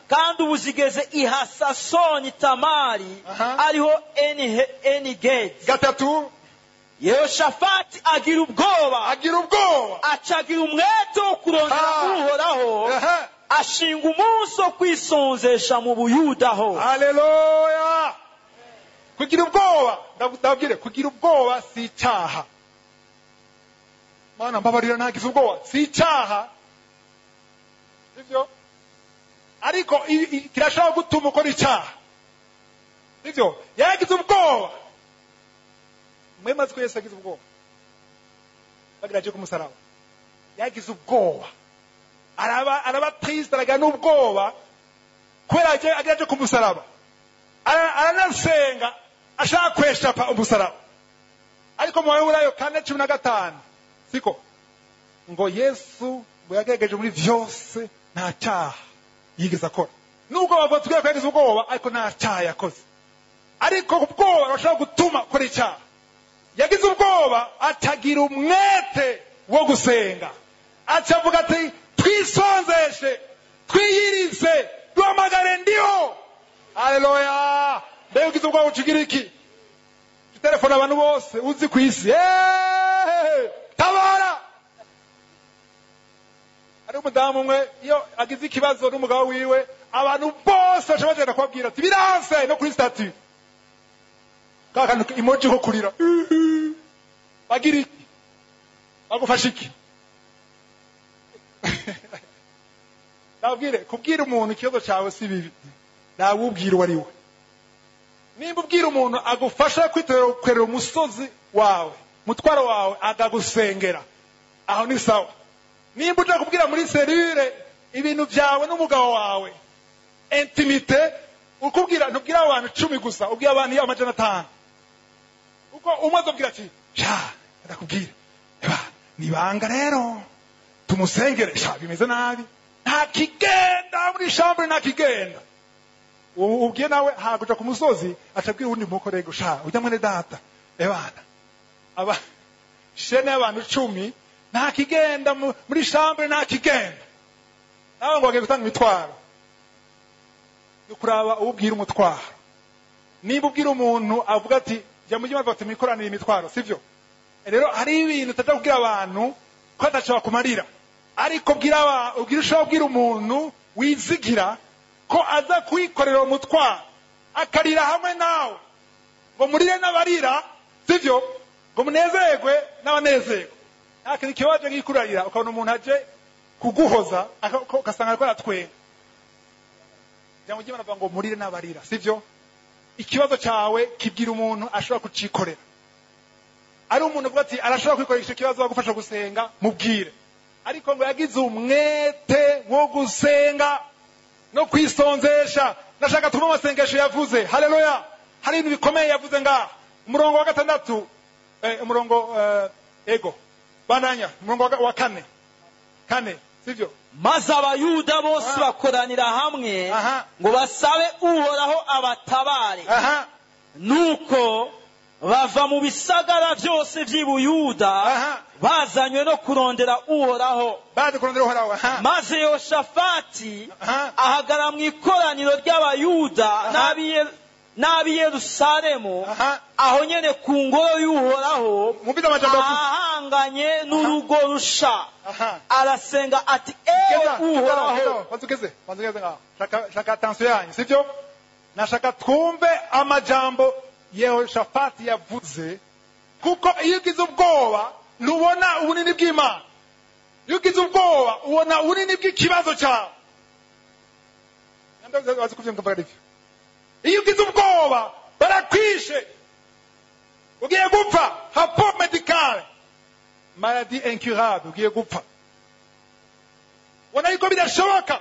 kandi ubu zigeze i Hasasoni Tamari, ariho Enigedi. Gatatu. Yehoshafati agira ubwoba, agira ubwoba, acagira umwete wo kurondera Uhoraho, ashinga umunsi wo kwisonzesha mu Buyudaho. Haleluya! Kugira ubwoba, ndabwire, kugira ubwoba si icyaha. Mana mbabarira ntagize ubwoba, si icyaha. Sivyo? Ariko kirashobora gutuma ukora icyaha. Sivyo? Yagize ubwoba. Mwemaze ko Yesu yagize ubwoba. Bagira aje ku musaraba. Yagize ubwoba. Araba triste, aragira n'ubwoba kubera agira aje ku musaraba. Aranasenga ashaka kweshapa umusaraba. Ariko mu Baheburayo 4:15 siko ngo Yesu ngo yagerageje muri vyose nta cyaha yigeze akora. Nubwo bavuga tubwira ko yagize ubwoba, ariko nta cyaha yakoze. Ariko ubwoba bashobora gutuma akora icyaha. Yagize ubwoba atagira umwete wo gusenga. Acavuga ati twisonzeshe, twiyirize, duhamagare ndiho. Haleluya! Mbega ugize ubwoba ucigira iki? Telefone abantu bose uzi ku isi. Tabara! Ari umudamu umwe iyo agize ikibazo n'umugabo wiwe, abantu bose baca bagenda kubabwira ati biranse no kuri statut. Ka kantu emoji ko kurira. Bagira iki? Bagufasha iki? Ndabwire, kubwira umuntu ikibazo cyawe si bibi. Nawubwira uwo ari we. Nimba ubwira umuntu agufasha kwiterera umusozi wawe, mutwaro wawe, akagusengera, aho ni sawa. Nimba uja kubwira muri serire ibintu byawe n'umugabo wawe, intimite, ukubwira ntubwira abantu 10 gusa, ubwira abantu 500. Uko umwe azobwira ati sha ndakubwira, eba nibanga rero tumusengere, sha bimeze nabi, nta kigenda muri chambre, nta kigenda. Ubwiye nawe haguja ku musozi acabwira uwundi mukorego, sha ujya mwene data, ebana aba shene y'abantu 10 nta kigenda muri chambre, nta kigenda. Nawe ngo bagiye gutanga imitwaro. Yo kuraba ubwira umutwaro. Niba ubwira umuntu avuga ati jya mujye bafata imikoranire imitwaro, sivyo? Rero hari ibintu utaja kubwira abantu ko atashobora kumarira, ariko ubwira ushobora kubwira umuntu wizigira ko aza kwikorera umutwaro akarira hamwe nawe, ngo murire n'abarira, sivyo? Ngo munezerwe n'abanezerwe. Nta kintu kibaje nk'ikurarira ukabona umuntu aje kuguhoza ugasanga ariko aratwenga. Jya mujye banavuga ngo murire n'abarira, sivyo? Ikibazo cyawe kibwira umuntu ashobora kucikorera. Ari umuntu uvuga ati arashobora kwikorera icyo kibazo, agufasha gusenga, mubwire. Ariko ngo yagize umwete wo gusenga no kwisonzesha. Ndashaka tume amasengesho yavuze. Haleluya! Hari ibintu bikomeye yavuze ngaha. Umurongo wa 6, umurongo ego bandanya, umurongo wa 4. 4, sivyo? Maze Abayuda bose bakoranira hamwe ngo basabe Uhoraho abatabare. Nuko bava mu bisagara byose by'i Buyuda bazanywe no kurondera Uhoraho. Baje kurondera Uhoraho. Maze Yehoshafati ahagara mu ikoraniro ry'Abayuda n'ab'i Yerusalemu, aho nyene ku ngoro y'Uhoraho, ahanganye n'urugo rusha. Arasenga ati ewe Uhoraho. Banzugeze ngaho. Shaka attention yanyu, sivyo? Nashaka twumve amajambo Yehoshafati yavuze, kuko iyo ugize ubwoba ntubona ubunini bw'Imana. Iyo ugize ubwoba ubona ubunini bw'ikibazo cyawe. Iyo ugize ubwoba barakwishe, ugiye gupfa, rapport médical, maladie incurable, ugiye gupfa. Ubona yuko bidashoboka.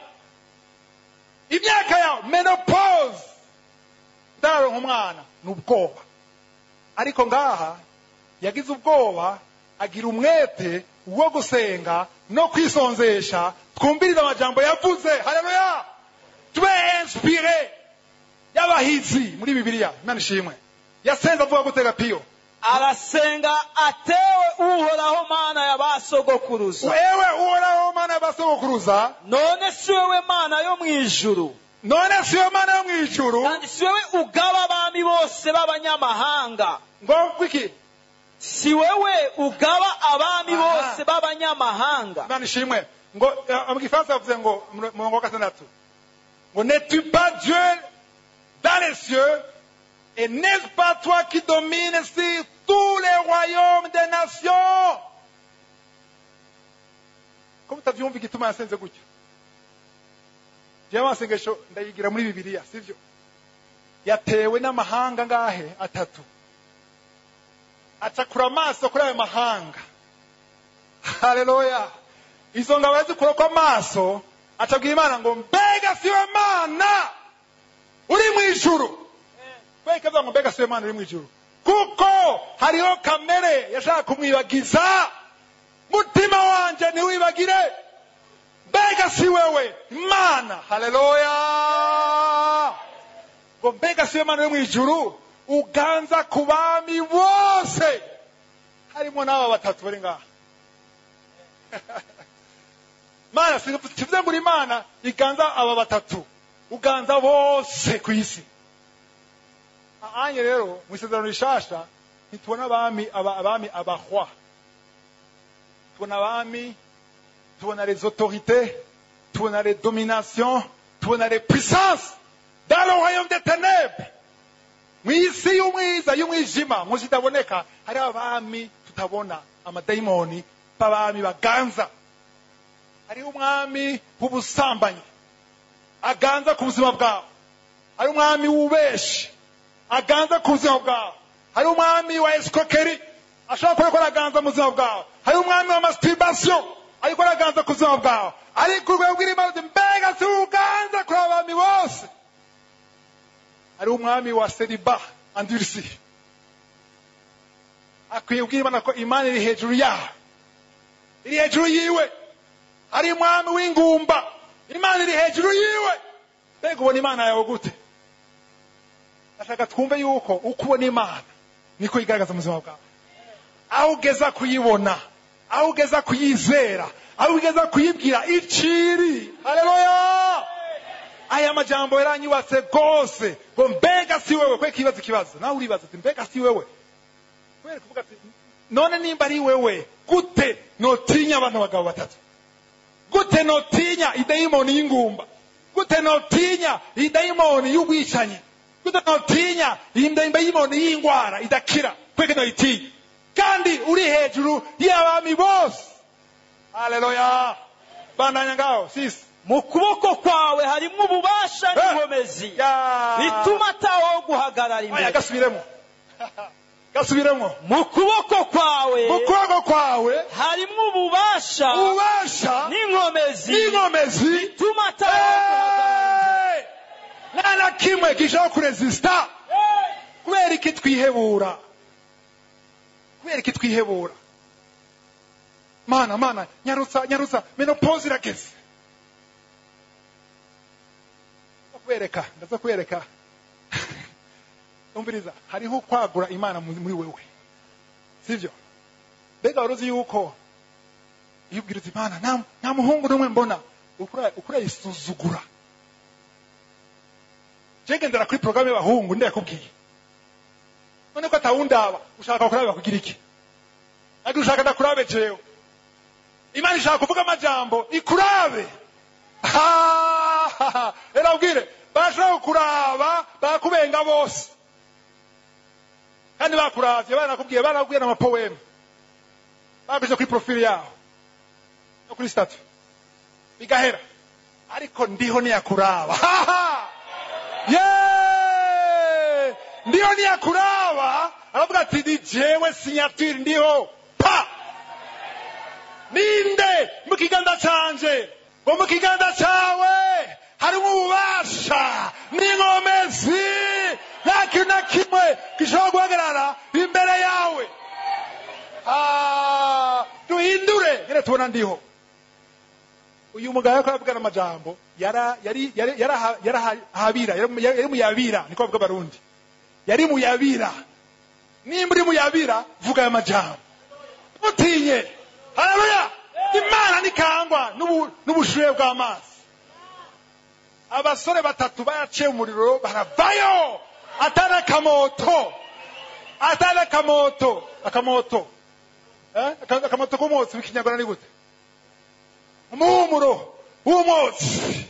Imyaka yawe, menopause, utararonka umwana, ni ubwoba. Ariko ngaha Yagize ubwoba, agira umwete wo gusenga no kwisonzesha. Twumvirize amajambo yavuze. Haleluya! Tube inspiré y'abahizi muri Bibiliya. Imana ishimwe. Yasenze avuga gutega Piyo? Arasenga atewe Uhoraho, Mana ya basogokuruza, Wewe Uhoraho, Mana y'abasogokuruza, none si wewe Mana yo mu ijuru, none si yo Mana yo mu ijuru, kandi si wewe ugaba abami bose b'abanyamahanga, ngo kwiki? Si wewe ugaba abami bose b'abanyamahanga. Imana ishimwe. Ngo mu Gifaransa bavuze ngo, murongo wa gatandatu, ngo: "N'es-tu pas Dieu dans les cieux et n'est-ce pas toi qui domines sur tous les royaumes des nations?" Ko mutavyumva igituma yasenze gutyo? Jewe amasengesho ndayigira muri Bibiliya, sivyo? Yatewe n'amahanga ngahe? Atatu. Acakura amaso kuri ayo mahanga. Haleluya! Izo ngabo yazikurako amaso, acabwira Imana ngo: "Mbega siwe Mana uri mu ijuru?" Kubera avuga ngo: "Mbega siwe Mana uri mu ijuru?" Kuko hariho kamere yashaka kumwibagiza. Mutima wanje, ntiwibagire. Mbega si wewe Mana? Haleluya! Ngo: "Mbega siwe Mana uri mu ijuru, uganza ku bami bose, harimo n'aba batatu bari ngaha?" Mana, sivuze ngo uri Imana iganza aba batatu, uganza bose ku isi. Anye rero mu Isezerano Rishasha ntitubona abami aba, abami abahwa, tubona abami, tubona les autorités, tubona les dominations, tubona les puissances dans le royaume des ténèbres. Mu isi y'umwiza, y'umwijima, mu zitaboneka, hariho abami tutabona, amadayimoni b'abami baganza. Hariho umwami w'ubusambanyi aganza ku buzima bwawe, hari umwami w'ubeshi aganza ku buzima bwawe, hari umwami wa escroquerie ashobora kuba ariko araganza mu buzima bwawe, hari umwami wa masturbation ariko araganza ku buzima bwawe. Ariko urwego rw'Imana uti: "Mbega si uganza kuri abami bose?" Hari umwami wa célibat endurci, akwiye kubwira Imana ko Imana iri hejuru yaho, iri hejuru yiwe. Hari umwami w'ingumba, Imana iri hejuru yiwe. Mbega ubona Imana yawe gute? Ndashaka twumve yuko uko ubona Imana niko igaragaza mu buzima bwawe. Aho ugeza kuyibona, aho ugeza kuyizera, aho ugeza kuyibwira iciri. Haleluya! Aya majambo yaranyubatse rwose, ngo: "Mbega si wewe?" Kwe kibazo, ikibazo nawe uribaza ati: "Mbega si wewe?" Kubera kuvuga ati: "None nimba ari wewe, gute notinya abantu bagabo batatu? Gute notinya idayimoni y'ingumba? Gute notinya idayimoni y'ubwicanyi? Gute notinya idayimoni y'ingwara idakira? Kweke noyitinya kandi uri hejuru y'abami bose?" Haleluya! Bandanya ngaho, sisi. Mu kuboko kwawe harimo ububasha n'inkomezi Ya. bituma atawo guhagarara Oya, imbere. Gasubiremo, gasubiremo. Mu kuboko kwawe Mu kuboko kwawe harimo ububasha ububasha n'inkomezi n'inkomezi bituma atawo guhagarara imbere. Hey! Nta na kimwe gishobora kuresista. Kubera iki twihebura? Kubera iki twihebura? "Mana, Mana, nyarutsa, nyarutsa, ménopause irageze." Ndaza kubereka, ndaza kubereka. Umviriza, hariho kwagura Imana muri wewe, sivyo? Mbega wari uzi yuko iyo ubwira uti: "Imana, nta muhungu n'umwe mbona," ukurayisuzugura? Je gendera kuri porogaramu y'abahungu, ndayakubwiye. None ko atawundaba, ushaka kuraba kugira iki? Ariko ushaka ndakurabe jewe? Imana ishaka kuvuga amajambo ikurabe. Rero abwire, bashobora kukuraba bakakubenga bose, kandi bakuravye barakubwiye, barakubwiye n'amapoème, baguje kuri profil yaho no kuri statut, bigahera. Ariko ndiho niyakuraba. Ye ndiho niyakuraba, aravuga ati: "Ni jewe signature, ndiho pa ninde mu kiganza canje." Ngo mu kiganza cawe harimo ububasha n'inkomezi, nta kintu na kimwe gishobora guhagarara imbere yawe. Duhindure ngene tubona ndiho. Uyu mugabo yariko aravugana amajambo, yari yarahabira, yari muyabira, niko bavuga abarundi. Yari muyabira. Nimba uri muyabira, vuga aya majambo. Mutinye. Haleluya. Imana nikangwa n'ubushuhe bw'amazi. Abasore batatu bayaciye umuriro baravayo. Atari akamoto. Atari akamoto. Akamoto. Akamoto k'umwotsi mu Kinyarwanda ni gute? Umuhumuro w'umwotsi.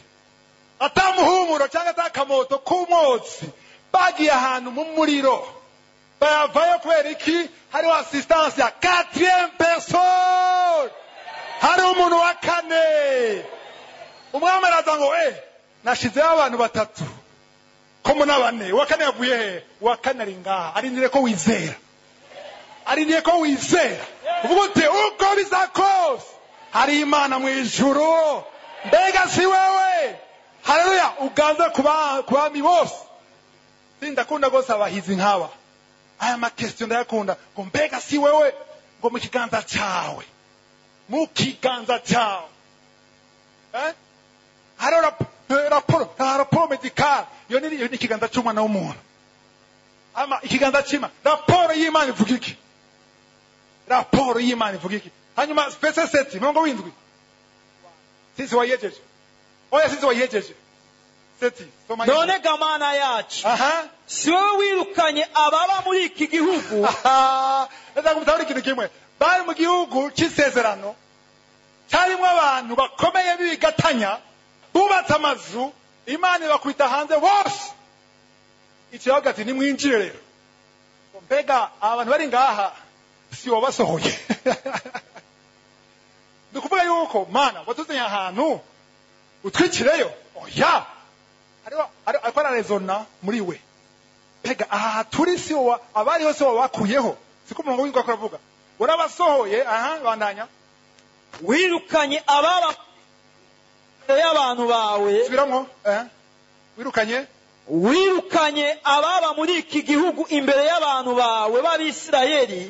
Atamuhumuro cyangwa atakamoto k'umwotsi. Bagiye ahantu mu muriro. Bayavayo kubera iki? Hariho assistance ya 4e personne. Hari umuntu wa kane. Umwami araza ngo nashizeho abantu batatu. Ko muna bane, uwa kane yavuye he? Uwa kane ari ngaha. Arindire ko wizera. Arindire ko wizera. Uvuga uti uko biza kose hari Imana mu ijuru. Mbega si wewe? Haleluya, uganze ku bami bose. Sindakunda gose abahizi nk'aba. Aya ma question ndayakunda. Ngo mbega si wewe? Ngo mu kiganza cyawe. Mu kiganza cyawe. Hariho raporo medicale. Iyo ni ikiganza cy'umwana w'umuntu. Ama ikiganza cy'Imana. Raporo y'Imana ivuga iki? Raporo y'Imana ivuga iki? Hanyuma verset 7, murongo w'indwi. Sisi wayejeje. Oya sisi wayejeje. 7. Soma. None ga Mana yacu. Si wowe wirukanye ababa muri iki gihugu. Ndaza kumutahura ikintu kimwe. Bari mu gihugu cy'isezerano. Cyarimo abantu bakomeye b'ibigatanya, bubatse amazu, Imana ibakwita hanze bose. Ikibazo ati nimwinjire rero. Mbega abantu bari ngaha si wabasohoye. Ndikuvuga yuko Mana watuzanye ahantu utwikireyo. Oya. Hariho ariko ararezona muri we. Mbega aha turi si wa abariho si wabakuyeho. Siko umurongo w'ingwa kuravuga. Warabasohoye, bandanya. Wirukanye ababa y'abantu bawe. Subiramwo. Wirukanye. Wirukanye ababa muri iki gihugu imbere y'abantu bawe b'Abisirayeli,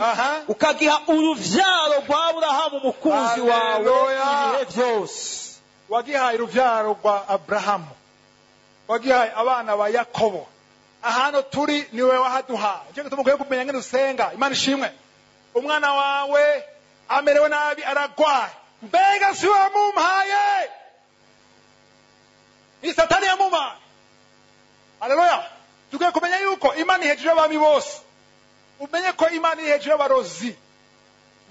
ukagiha uruvyaro rwa Aburahamu umukunzi wawe ibihe byose. Wagihaye uruvyaro rwa Aburahamu, wagihaye abana ba Yakobo. Ahantu turi niwe wahaduhaye. Icyo gituma ukwiye kumenya ngene usenga. Imana ishimwe. Umwana wawe amerewe nabi, aragwaye. Mbega si wamumpaye? Ni Satani yamumpaye. Haleluya. Dukwiye kumenya yuko Imana iri hejuru y'abami bose. Umenye ko Imana iri hejuru y'abarozi.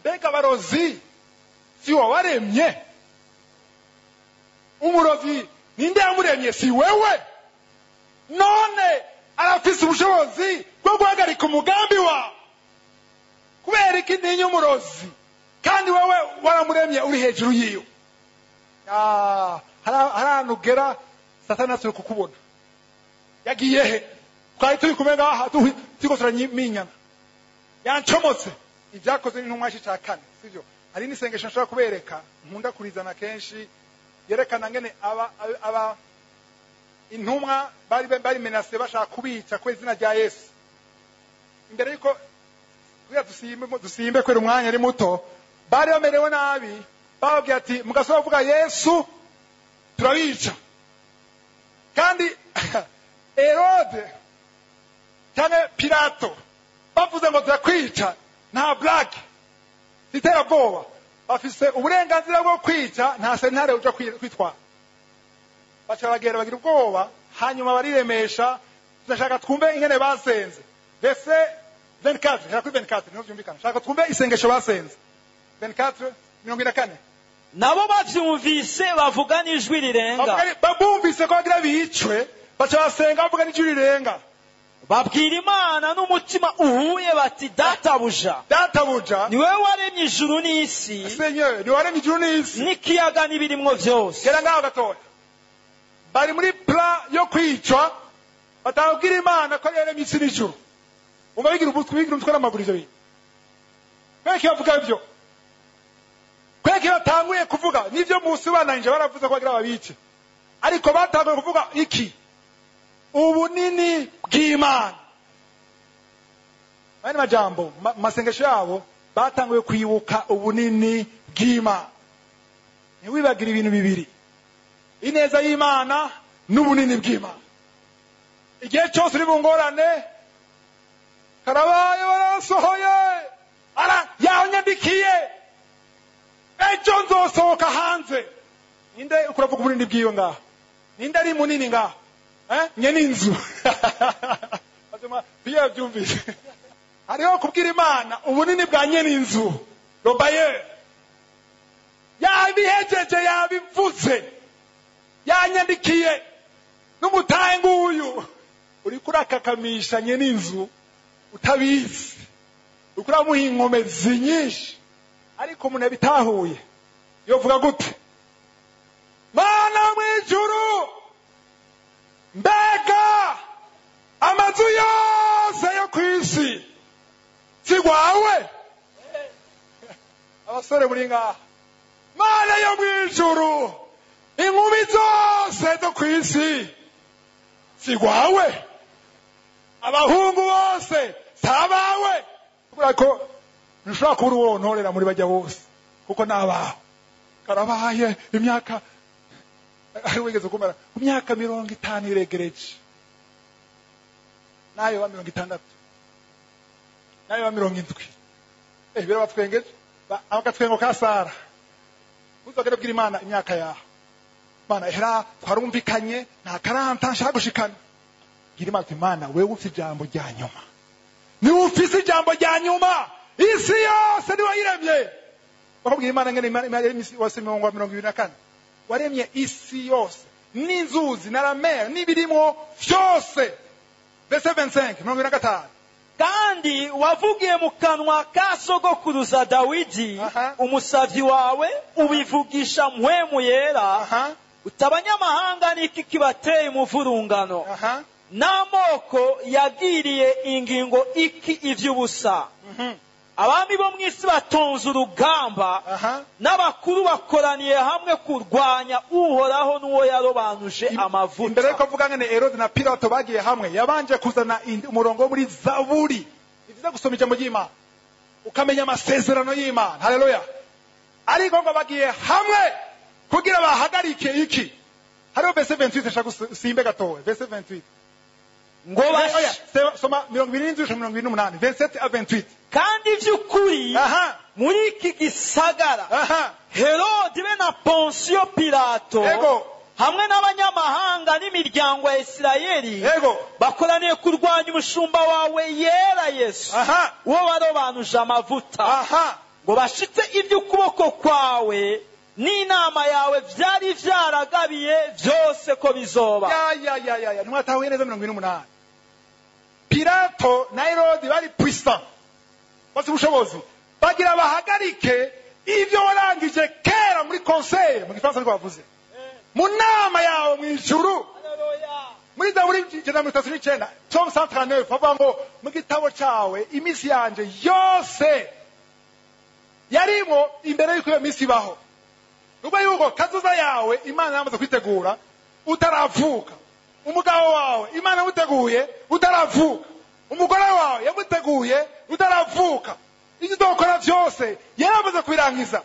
Mbega abarozi si wabaremye? Umurozi ninde yamuremye? Si wewe? None arafise ubushobozi bwo guhagarika umugambi wawe. Kubera iki ntinya umurozi kandi wewe waramuremye uri hejuru yiwe? Hari ahantu ugera Satani asubira kukubona. Yagiye he? Twari turi kumwe ngaha turiko turaminyana. Yancomotse. Ibyakozwe n'intumwa cya kane, sivyo? Hari n'isengesho nshobora kubereka, nkunda kurizana kenshi, yerekana ngene aba intumwa bari menase bashaka kubica kubera izina rya Yesu. Imbere yuko kugira dusimbe kwera umwanya ari muto, bari bamerewe nabi, bababwiye ati mugasubira kuvuga Yesu turabica. Kandi Herode cyangwa Pilato bavuze ngo turakwica, nta blague, iterabwoba, bafise uburenganzira bwo kwica, nta sentare uja kwitwara. Baca bagera bagira ubwoba, hanyuma bariremesha. Turashaka twumve ingene basenze. Verset 24, shaka kuri 24 niho byumvikana. Shaka twumve isengesho basenze. 24, 44. Nabo bavyumvise bavuga n'ijwi rirenga. Babumvise ko bagira bicwe, baca basenga bavuga n'ijwi rirenga. Babwira Imana n'umutima uhuye bati databuja. Databuja, ni wewe waremye ijuru n'isi. Seigneur, ni waremye ijuru n'isi. N'ikiyaga n'ibirimwo vyose. Gera ngaho gatoya. Bari muri plan yo kwicwa, batabwira Imana ko yaremye isi n'ijuru. Umva bigira umutwe, bigira umutwe n'amaguru ivyo bintu. Kweki bavuga ivyo. Kweki batanguye kuvuga nivyo Musa bananje baravuze ko bagira babice. Ariko batanguye kuvuga iki? Ubunini bw'Imana. Mani majambo, masengesho yabo Batanguye kwibuka ubunini bw'Imana. Ntiwibagire ibintu bibiri: ineza y'Imana n'ubunini bw'Imana. Igihe cyose uri mu ngorane, karabaye, barasohoye, ara yanyandikiye, ejo nzosohoka hanze. Ninde ukuravuga ubunini bw'iyo ngaho? Ninde ari munini ngaho? Nye n'inzu biyo byumvise. Hariho kubwira Imana ubunini bwa nyene inzu, robaye yabihejeje, yabivuze, yanyandikiye n'umutahe nguyu. Uriko urakakamisha nyene inzu utabizi, uriko uramuha inkomezi nyinshi. Ariko umuntu yabitahuye yovuga gute? Mana mw'ijuru, mbega amazu yose yo kw'isi si gwawe? Abasore muri ngaha, Mana yo mw'ijuru, inkumi zose zo kw'isi si gwawe? Abahungu bose si abawe? Kubera ko ntushobora kubura uwo ntorera muri bajya bose, kuko ni abawe. Karabaye, imyaka ari wigeze kumara ku myaka 50 iregereje, nayo ba 60, nayo ba 70. Birabatwengeje agatwengo ka Sara. Uzagera bwira Imana imyaka yawe. Imana ehera, twarumvikanye, nta karanta nshaka gushikana. Bwira Imana uti: "Imana, wewe ufite ijambo rya nyuma, niwe ufise ijambo rya nyuma, isi yose niwe wayiremye." Bakubwira Imana ngene Imana yaremye isi yose, 24, waremye isi yose n'inzuzi na la mer n'ibirimo vyose. Verset 25, 25. Kandi wavugiye mu kanwa ka sogokuruza Dawidi, umusavyi wawe, ubivugisha Mpwemu Yera, uti: "Abanyamahanga niki kibateye umuvurungano, n'amoko yagiriye ingingo iki ivy'ubusa? Abami bo mw'isi batonze urugamba, n'abakuru bakoraniye hamwe kurwanya Uhoraho n'uwo yarobanuje amavuta." Imbere yuko avuga ngene Herode na Pilato bagiye hamwe, yabanje kuzana umurongo wo muri Zaburi. Ni byiza gusoma ijambo ry'Imana ukamenya amasezerano y'Imana. Haleluya! Ariko ngo bagiye hamwe kugira bahagarike iki? Hariho verset 28 nshaka usimbe gatoya, verset 28. Ngo Oya, soma 27 gushika 28, 27 à 28. Kandi vy'ukuri, muri iki gisagara, Herodi be na Ponsiyo Pilato, hamwe n'abanyamahanga n'imiryango ya Isirayeli, bakoraniye kurwanya umushumba wawe yera Yesu, uwo warobanuje amavuta, ngo bashitse iby'ukuboko kwawe n'inama yawe vyari vyaragabiye vyose ko bizoba. Ya ya ya ya ya, ntimwatahuye neza 28. Pilato na Herodi bari puissant, bafite ubushobozi, bagira bahagarike ibyo warangije kera muri conseil. Mu Gifaransa niko bavuze, mu nama yawe mu ijuru. Muri Zaburi 139, Psalm 139, bavuga ngo mu gitabo cawe iminsi yanje yose yarimo imbere y'uko iyo minsi ibaho. Nubwo yuko kazoza yawe Imana yamaze kwitegura utaravuka, umugabo wawe Imana yamuteguye utaravuka, umugore wawe yamuteguye utaravuka, ibyo uzokora byose yaramaze kubirangiza.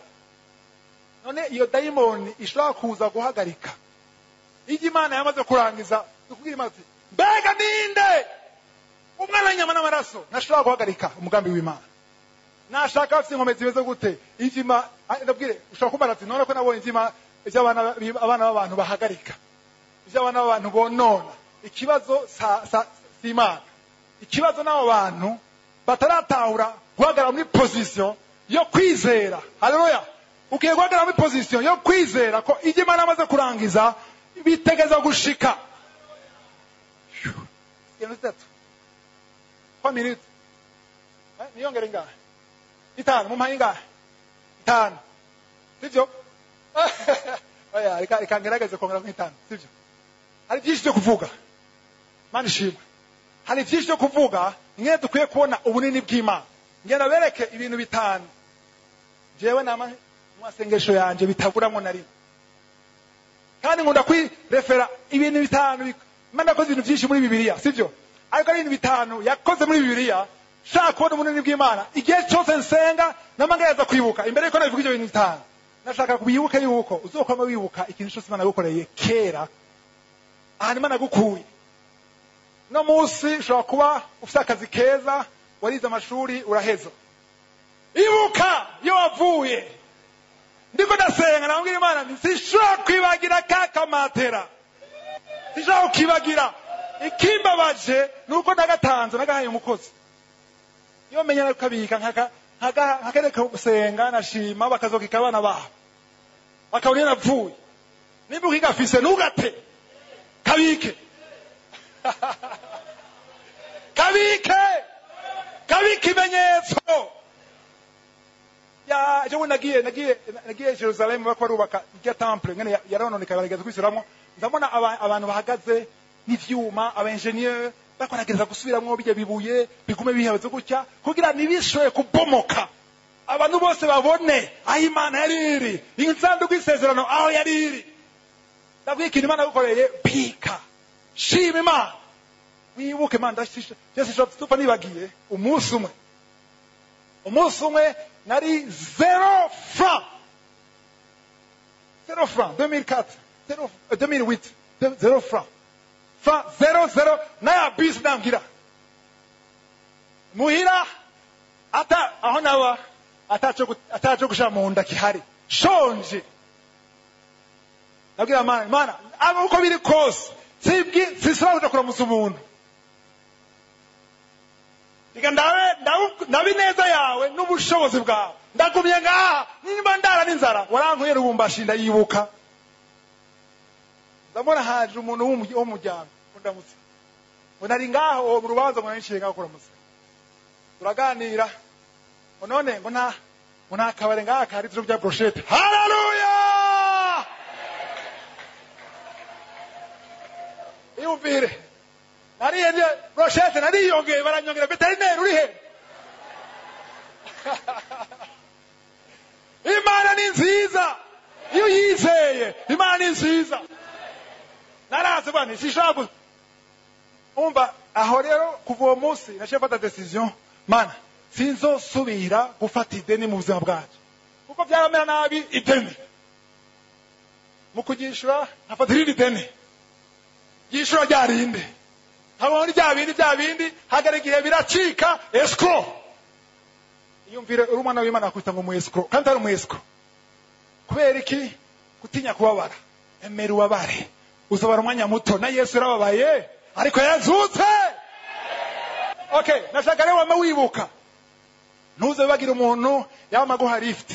None iyo dayimoni ishobora kuza guhagarika ibyo Imana yamaze kurangiza? Ni Imana ati: "Mbega ninde umwana w'inyama n'amaraso ntashobora guhagarika umugambi w'Imana?" Nashaka bafite inkomezi zimeze gute? Ivyo ndabwire, ushobora kumara ati: "None ko nabonye ivyo abana b'abantu bahagarika, ivyo abana b'abantu bonona." Ikibazo si Imana, ikibazo n'abo bantu bataratahura guhagarara muri position yo kwizera. Haleluya! Ugiye guhagarara muri position yo kwizera ko ibyo Imana amaze kurangiza bitegeza gushika. Ibintu bitatu kwa minute. Niyongere ingahe? 5. Mumpaye ingahe? 5, sibyo? Oya, reka ngerageze kongera nk'itanu, sibyo? Hari byinshi byo kuvuga. Mana ishimwe, hari byinshi byo kuvuga ingene dukwiye kubona ubunini bw'Imana. Ngenda bereke ibintu bitanu jewe nama mu masengesho yanje bitaburamwo na rimwe, kandi nkunda kwirefera ibintu bitanu. Imana yakoze ibintu byinshi muri Bibiliya, sibyo? Ariko ari ibintu bitanu yakoze muri Bibiliya. Shaka kubona ubunini bw'Imana. Igihe cyose nsenga namangaza kwibuka imbere yuko nabivuga ibyo bintu bitanu. Nashaka kubibuka yuko uzokwama wibuka ikintu cyose Imana yagukoreye kera, ahantu Imana yagukuye. No munsi ushobora kuba ufite akazi keza, warize amashuri uraheza. Ibuka iyo wavuye. Ndiko ndasenga nabwira Imana nti sinshobora kwibagira ka kamatera. Sinshobora kukibagira. Ikimbabaje nuko nagatanze nagahaye umukozi. Iyo menya nakabika nkakareka gusenga nashima bakazokika abana babo. Bakabona napfuye. Nimba ukigafise ntugate. Kabike. Kabike. Kabike imenyetso. Ya ejo nagiye Jerusalem bako barubaka irya temple ngene yarononekaye barageza kwisuramwo. Ndabona abantu bahagaze n'ivyuma, aba engineer bakoragereza gusubiramwo bijya bibuye bigume bihaze gutya kugira nibishoye kubomoka. Abantu bose babone aho Imana yari iri, insanduku y'isezerano aho yari iri. Ndabwiye ikintu Imana yagukoreye, bika, shima Imana, wibuke Imana. Ndashisha ndashisha nibagiye umunsi umwe nari 0 franc, 0 franc 2004, 0 2008, 0 franc franc 0 0 naya bisi ndambwira muhira ata aho naba ataco gushira mu nda kihari, shonje. Nabwira Imana, Imana abo uko biri kose sisaba kuja kuramutsa umuntu. Reka ndabe ineza yawe n'ubushobozi bwawe. Ndagumye ngaha nimba ndara n'inzara warankuye Lubumbashi ndayibuka. Ndabona haje umuntu w'umuryango ndamutse. Ngo nari ngaho mu rubanza ngo narishiye ngaho kuramutsa. Turaganira. Ngo none ngo nta kabare ngaha kari turi bya brochette. Haleluya! Iyumvire. Nariye brochette nariyongeye baranyongera veterineri uri he? Imana ni nziza. Iyo yizeye Imana ni nziza. Naraze bwana sishaka umva aho rero kuva uwo munsi naciye mfata decision, Mana sinzosubira gufata ideni mu buzima bwanjye kuko byaramera nabi ideni mu kugishura nkafata irindi deni ryishura rya rindi nkabona rya bindi hagara igihe biracika escrow. Iyumvire uri umwana w'Imana akwita ngo umu escrow kandi ari umu escrow. Kubera iki? Gutinya kubabara. Emera ubabare, uzobara umwanya muto. Na Yesu yarababaye ariko yazutse. Okay, nashaka rero wama wibuka ntuze wibagira umuntu yama guha lift,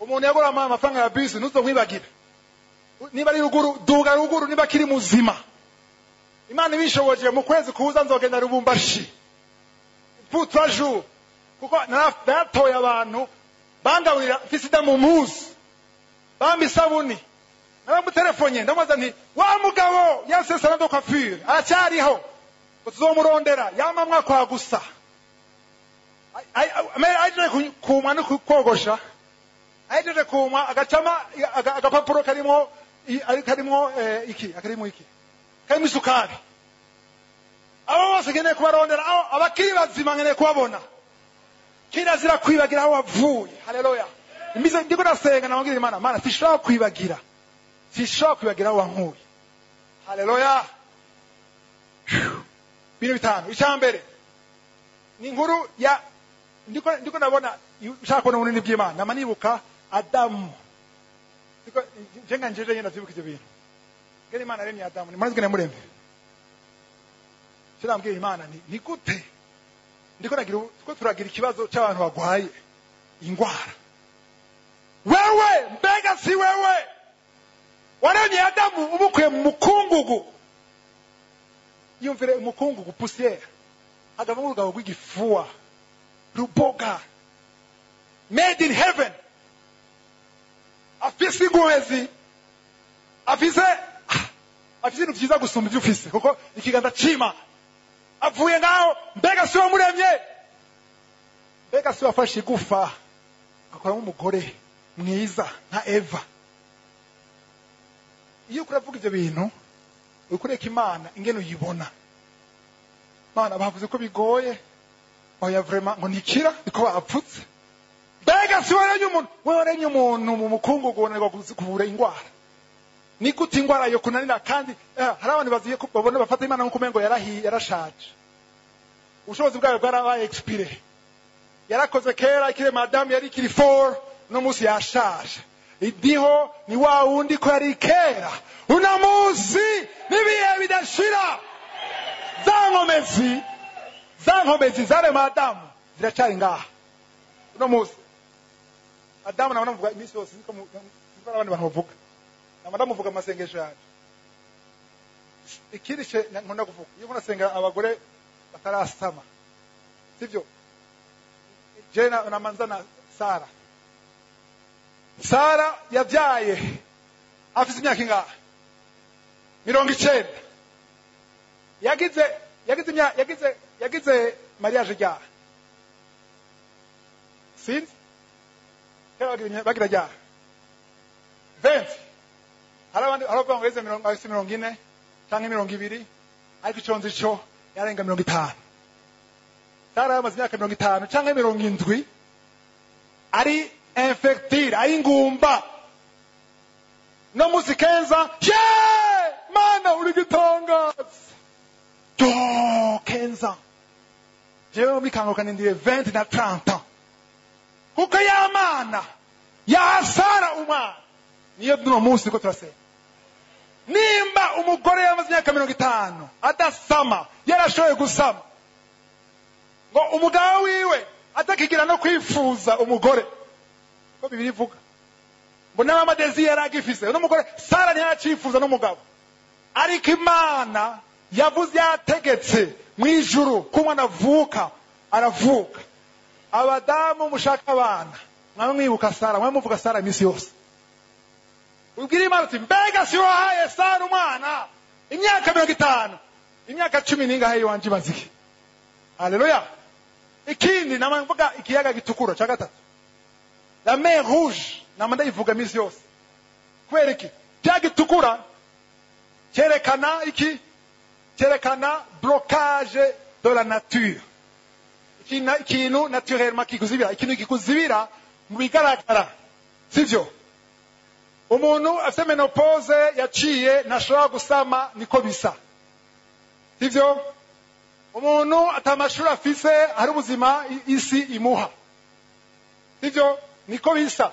umuntu yagura amafaranga ya bisi ntuze mwibagira. Niba ari ruguru duga ruguru, niba kiri muzima. Imana ibishoboje mu kwezi kuza nzogenda Lubumbashi pour 3 jours kuko naratoye abantu bangaburira mfise mu munsi bamba isabuni. Naramutelefone ndamubaza nti wa mugabo yase salon de coiffure aracyariho tuzomurondera yamamwa kwa gusa aje kumwa no kogosha, aje kumwa agacama agapapuro karimo karimo iki akarimo iki karimo isukari. Abo bose nkeneye kubarondera, abakiri bazima nkeneye kubabona. Kirazira kwibagira aho wavuye. Haleluya. Imize ndiko nasenga nababwira Imana, Mana sishobora kwibagira, sishobora kwibagira aho wankuye. Haleluya. Bintu bitanu. Icambere ni inkuru ya ndiko nabona ushaka kubona ubunini bw'Imana. Nama nibuka Adamu. Ndiko njenga njeje nyine ndavyibuka ivyo bintu. Ngene Imana yaremye Adamu, ni mazi ngene muremye. Kirambwira Imana ni gute ndiko nagira tuko turagira ikibazo cy'abantu bagwaye ingwara. Wewe mbega si wewe waremye Adamu umukuye mu mukungugu. Yumvire umukungugu poussière agavamo urugabo rw'igifuwa ruboga made in heaven, afise inguhezi, afise ibintu vyiza gusumba ivyo ufise kuko ikiganza c'Imana. Avuye ngaho mbega si wamuremye, mbega si wafashe igufa agakoramo umugore mwiza nka Eva. Iyo uravuga ivyo bintu ukureka Imana ingene uyibona. Mana bavuze ko bigoye, Oya, vraiment, ngo ntikira, niko bapfutse. Mbega si waremye umuntu? We waremye umuntu mu mukungugu, unanirwa kuvura ingwara. Ni gute ingwara yo kunanira? Kandi hari abantu baziye babona bafata Imana nk'uko umengo yarahiye, yarashaje, ubushobozi bwayo bwarabaye expiré, yarakoze kera ikiri madamu, yari ikiri 4, no munsi yashaje. Idiho ni wa wundi ko yari kera, uno munsi n'ibihe bidashira. Za nkomezi, za nkomezi zarema Adamu ziracari ngaha uno munsi. Adamu nabona muvuga iminsi yose, niko niko abandi bantu bavuga, nabona muvuga amasengesho yanjye. Ikindi nkunda kuvuga iyo nkunda abagore batarasama, sibyo? Je namanza na Sara. Sara yabyaye afite imyaka ingahe? 90. Yagize mariage ryari? Sinzi. Kera bagira ryari? 20. Hari abandi, hari abavuga ngo yagize afise 40 canke 20, ariko ico nzi co yarenga 50. Sara yamaze imyaka 50 canke 70 ari infertile, ari ingumba. No musi kenza, ye Mana uri gitangaza. Do kenza. Jewe muri kanguka nindiriye 20 na 30. Kuko ya Mana ya Sara umwana niyo duno munsi ko turasenga. Nimba umugore yamaze imyaka 50 adasama, yarashoboye gusama, ngo umugabo wiwe atakigira no kwifuza umugore, ko Bibiliya ivuga ngo n'amadezi yaragifise n'umugore, Sara ntiyacifuza n'umugabo, ariko Imana yavuze, yategetse mu ijuru ko umwana avuka, aravuka. Abadamu mushaka abana, mwabe mwibuka Sara, mwabe muvuga Sara iminsi yose. Ubwira Imana uti mbega si wahaye Sara umwana imyaka 50, imyaka 10 n'ingahe iwanje imaze iki? Haleluya. Ikindi nama mvuga ikiyaga gitukura cya gatatu, la mer rouge, nama ndayivuga iminsi yose. Kubera iki? Ikiyaga gitukura cyerekana iki? Cyerekana blocage de la nature, ikintu naturellement kikuzibira, ikintu kikuzibira mu bigaragara, sivyo? Umuntu afite ménopause yaciye ntashobora gusama, niko bisa, sivyo? Umuntu atamashuri afise, hari ubuzima isi imuha, sivyo? Niko bisa.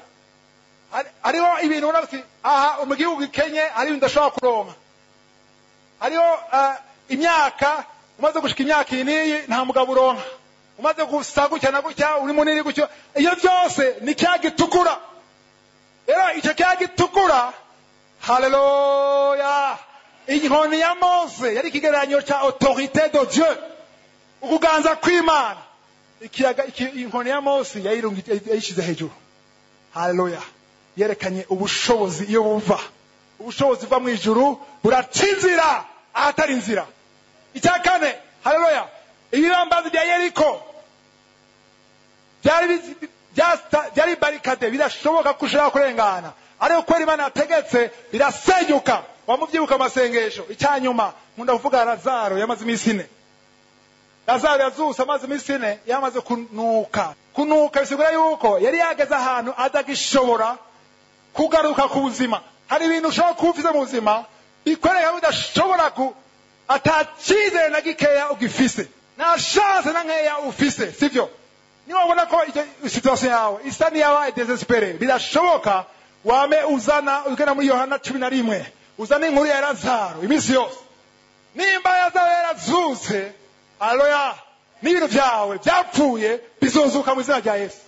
Hariho ibintu ubona uti aha mu gihugu gikenye hari ibintu udashobora kuronka. Hariho imyaka umaze gushika imyaka iyi n'iyi nta mugabo uronka, umaze gusa gutya na gutya, uri munini gutyo, iyo byose ni cya gitukura. Rero icyo cya gitukura, haleluya, inkoni ya Mose yari ikigereranyo cya autorité de Dieu, ukuganza kw'Imana. Ikiyaga inkoni ya Mose yayishize hejuru, haleluya, yerekanye ubushobozi iyo buva, ubushobozi buva mu ijuru buraca inzira ahatari inzira. Icya kane, haleluya, ibibambazi bya Yeriko byari barricade, bidashoboka ko ushobora kurengana, ariko kubera Imana yategetse birasenyuka. Wamubyibuka amasengesho. Icyanyuma nkunda kuvuga Lazaro yamaze iminsi 4. Lazaro yazuse amaze iminsi 4, yamaze kunuka. Kunuka bisigura yuko yari yageze ahantu adagishobora kugaruka ku buzima. Hari ibintu ushobora kuba ufise mu buzima bikwereka ko udashobora ku atacizere na gikeya ugifise, nta chance na nkeya ufise, sivyo? Niba ubona ko situation yawe isa n'iyabaye désespéré, birashoboka wame uzana ugana muri Yohana 11, uzana inkuru ya Lazaro iminsi yose. Nimba Lazaro yarazutse, haleluya, n'ibintu byawe byapfuye bizozuka mu izina rya Yesu.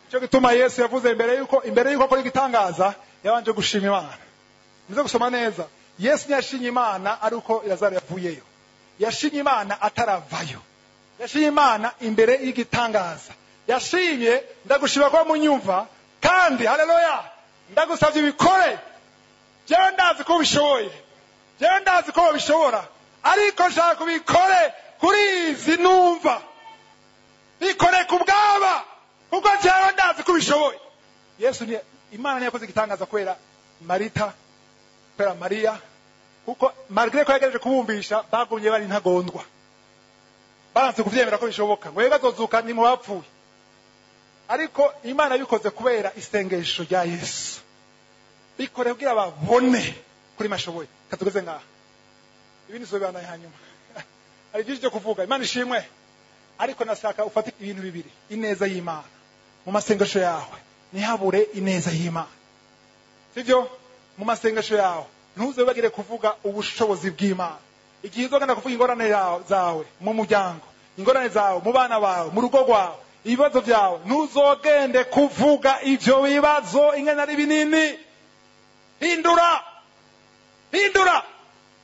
Icyo gituma Yesu yavuze imbere yuko akora igitangaza yabanje gushima Imana. Muze gusoma neza, Yesu ntiyashimye Imana ari uko Lazaro yavuyeyo, yashimye Imana ataravayo, yashimye Imana imbere y'igitangaza. Yashimye, ndagushima ko munyumva, kandi haleluya, ndagusabye ubikore. Jewe ndazi ko ubishoboye, jewe ndazi ko ubishobora, ariko nshaka ubikore kuri izi numva, bikore ku bwaba, kuko jewe ndazi ko ubishoboye. Yesu ni Imana ntiyakoze igitangaza kubera Marita, kubera Mariya, kuko malgré ko yagerageje kubumvisha bagumye bari intagondwa. Baranse kuvyemera ko bishoboka ngo yega azozuka ni mu bapfuye. Ariko Imana yabikoze kubera isengesho rya Yesu, bikore kugira babone kuri mashoboye. Katugeze ngaha, ibindi zobana hanyuma. Hari byinshi byo kuvuga. Imana ishimwe. Ariko nasaka ufate ibintu bibiri: ineza y'Imana mu masengesho yawe, ntihabure ineza y'Imana, sibyo? Mu masengesho yawe ntuze wibagire kuvuga ubushobozi bw'Imana. Igihe uzogenda kuvuga ingorane zawe mu muryango, ingorane zawe mu bana bawe, mu rugo rwawe, ibibazo byawe, ntuzogende kuvuga ivyo bibazo ingene ari binini. Hindura, hindura,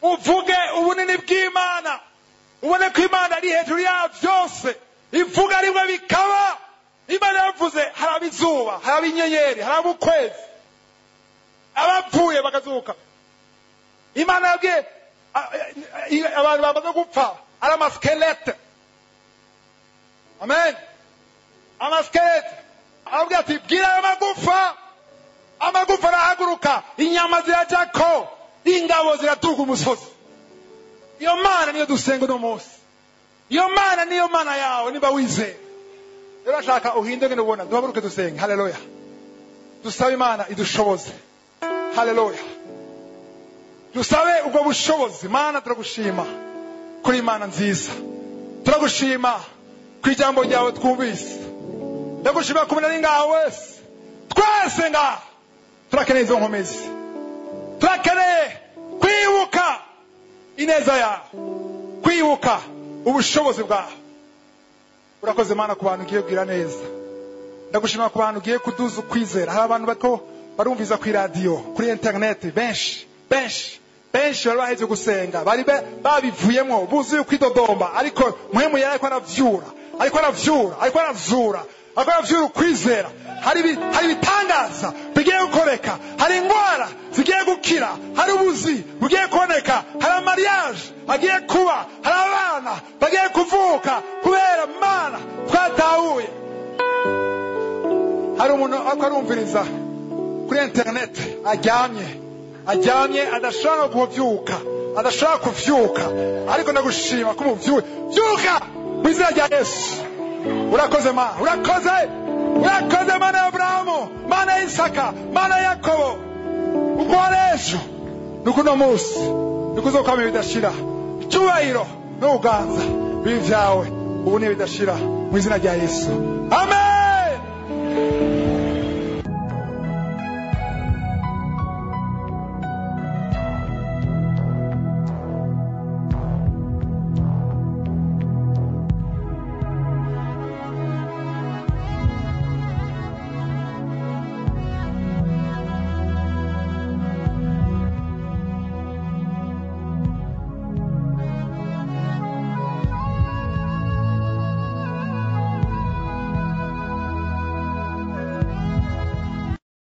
uvuge ubunini bw'Imana, ubone ko Imana ari hejuru ya byose, ivuga rimwe bikaba. Imana yavuze haraba izuba, haraba inyenyeri, haraba ukwezi, abapfuye bakazuka. Imana yabwiye abantu bamaze gupfa ari amaskelete. Amen. Amaskelete. Arabwira ati bwira ayo magufa, amagufa arahaguruka, inyama zirajako, ingabo ziratuga umusozi. Iyo Mana niyo dusenga uno munsi. Iyo Mana niyo Mana yawe niba wizeye. Rero ashaka uhinde ngene ubona. Duhaguruke dusenge. Haleluya. Dusabe Imana idushoboze. Haleluya. Dusabe ubwo bushobozi. Mana, turagushima kuri Imana nziza. Turagushima ku ijambo ryawe twumvise. Ndagushima ku ari ngaho wese. Twese ngaha turakeneye izo nkomezi. Turakeneye kwibuka ineza yawe, kwibuka ubushobozi bwawe. Urakoze Mana ku bantu ugiye kugira neza. Ndagushima ku bantu ugiye kuduza ukwizera. Hari abantu bariko barumviza ku iradiyo, kuri interineti, benshi benshi benshi bari baheze gusenga, bari babivuyemo buzuye kwidodomba, ariko muhemu yari ariko aravyura, ariko aravyura, ariko arazura, ariko aravyura ukwizera. Hari ibitangaza bigiye gukoreka, hari ingwara zigiye gukira, hari ubuzi bugiye kuboneka, hari amariage agiye kuba, hari abana bagiye kuvuka kubera Mana twatahuye. Hari umuntu ariko arumviriza kuri internet aryamye adashobora kuvyuka, adashobora kuvyuka, ariko ndagushima ko umuvyuye. Vyuka mu izina rya Yesu. Urakoze Mana, urakoze, urakoze Mana ya Abrahamu, Mana ya Isaka, Mana ya Yakobo. Uko wari ejo nuko uno munsi nuko uzokwama bidashira. Icyubahiro n'ubuganza bibi vyawe ubu ntibidashira mu izina rya Yesu. Amen.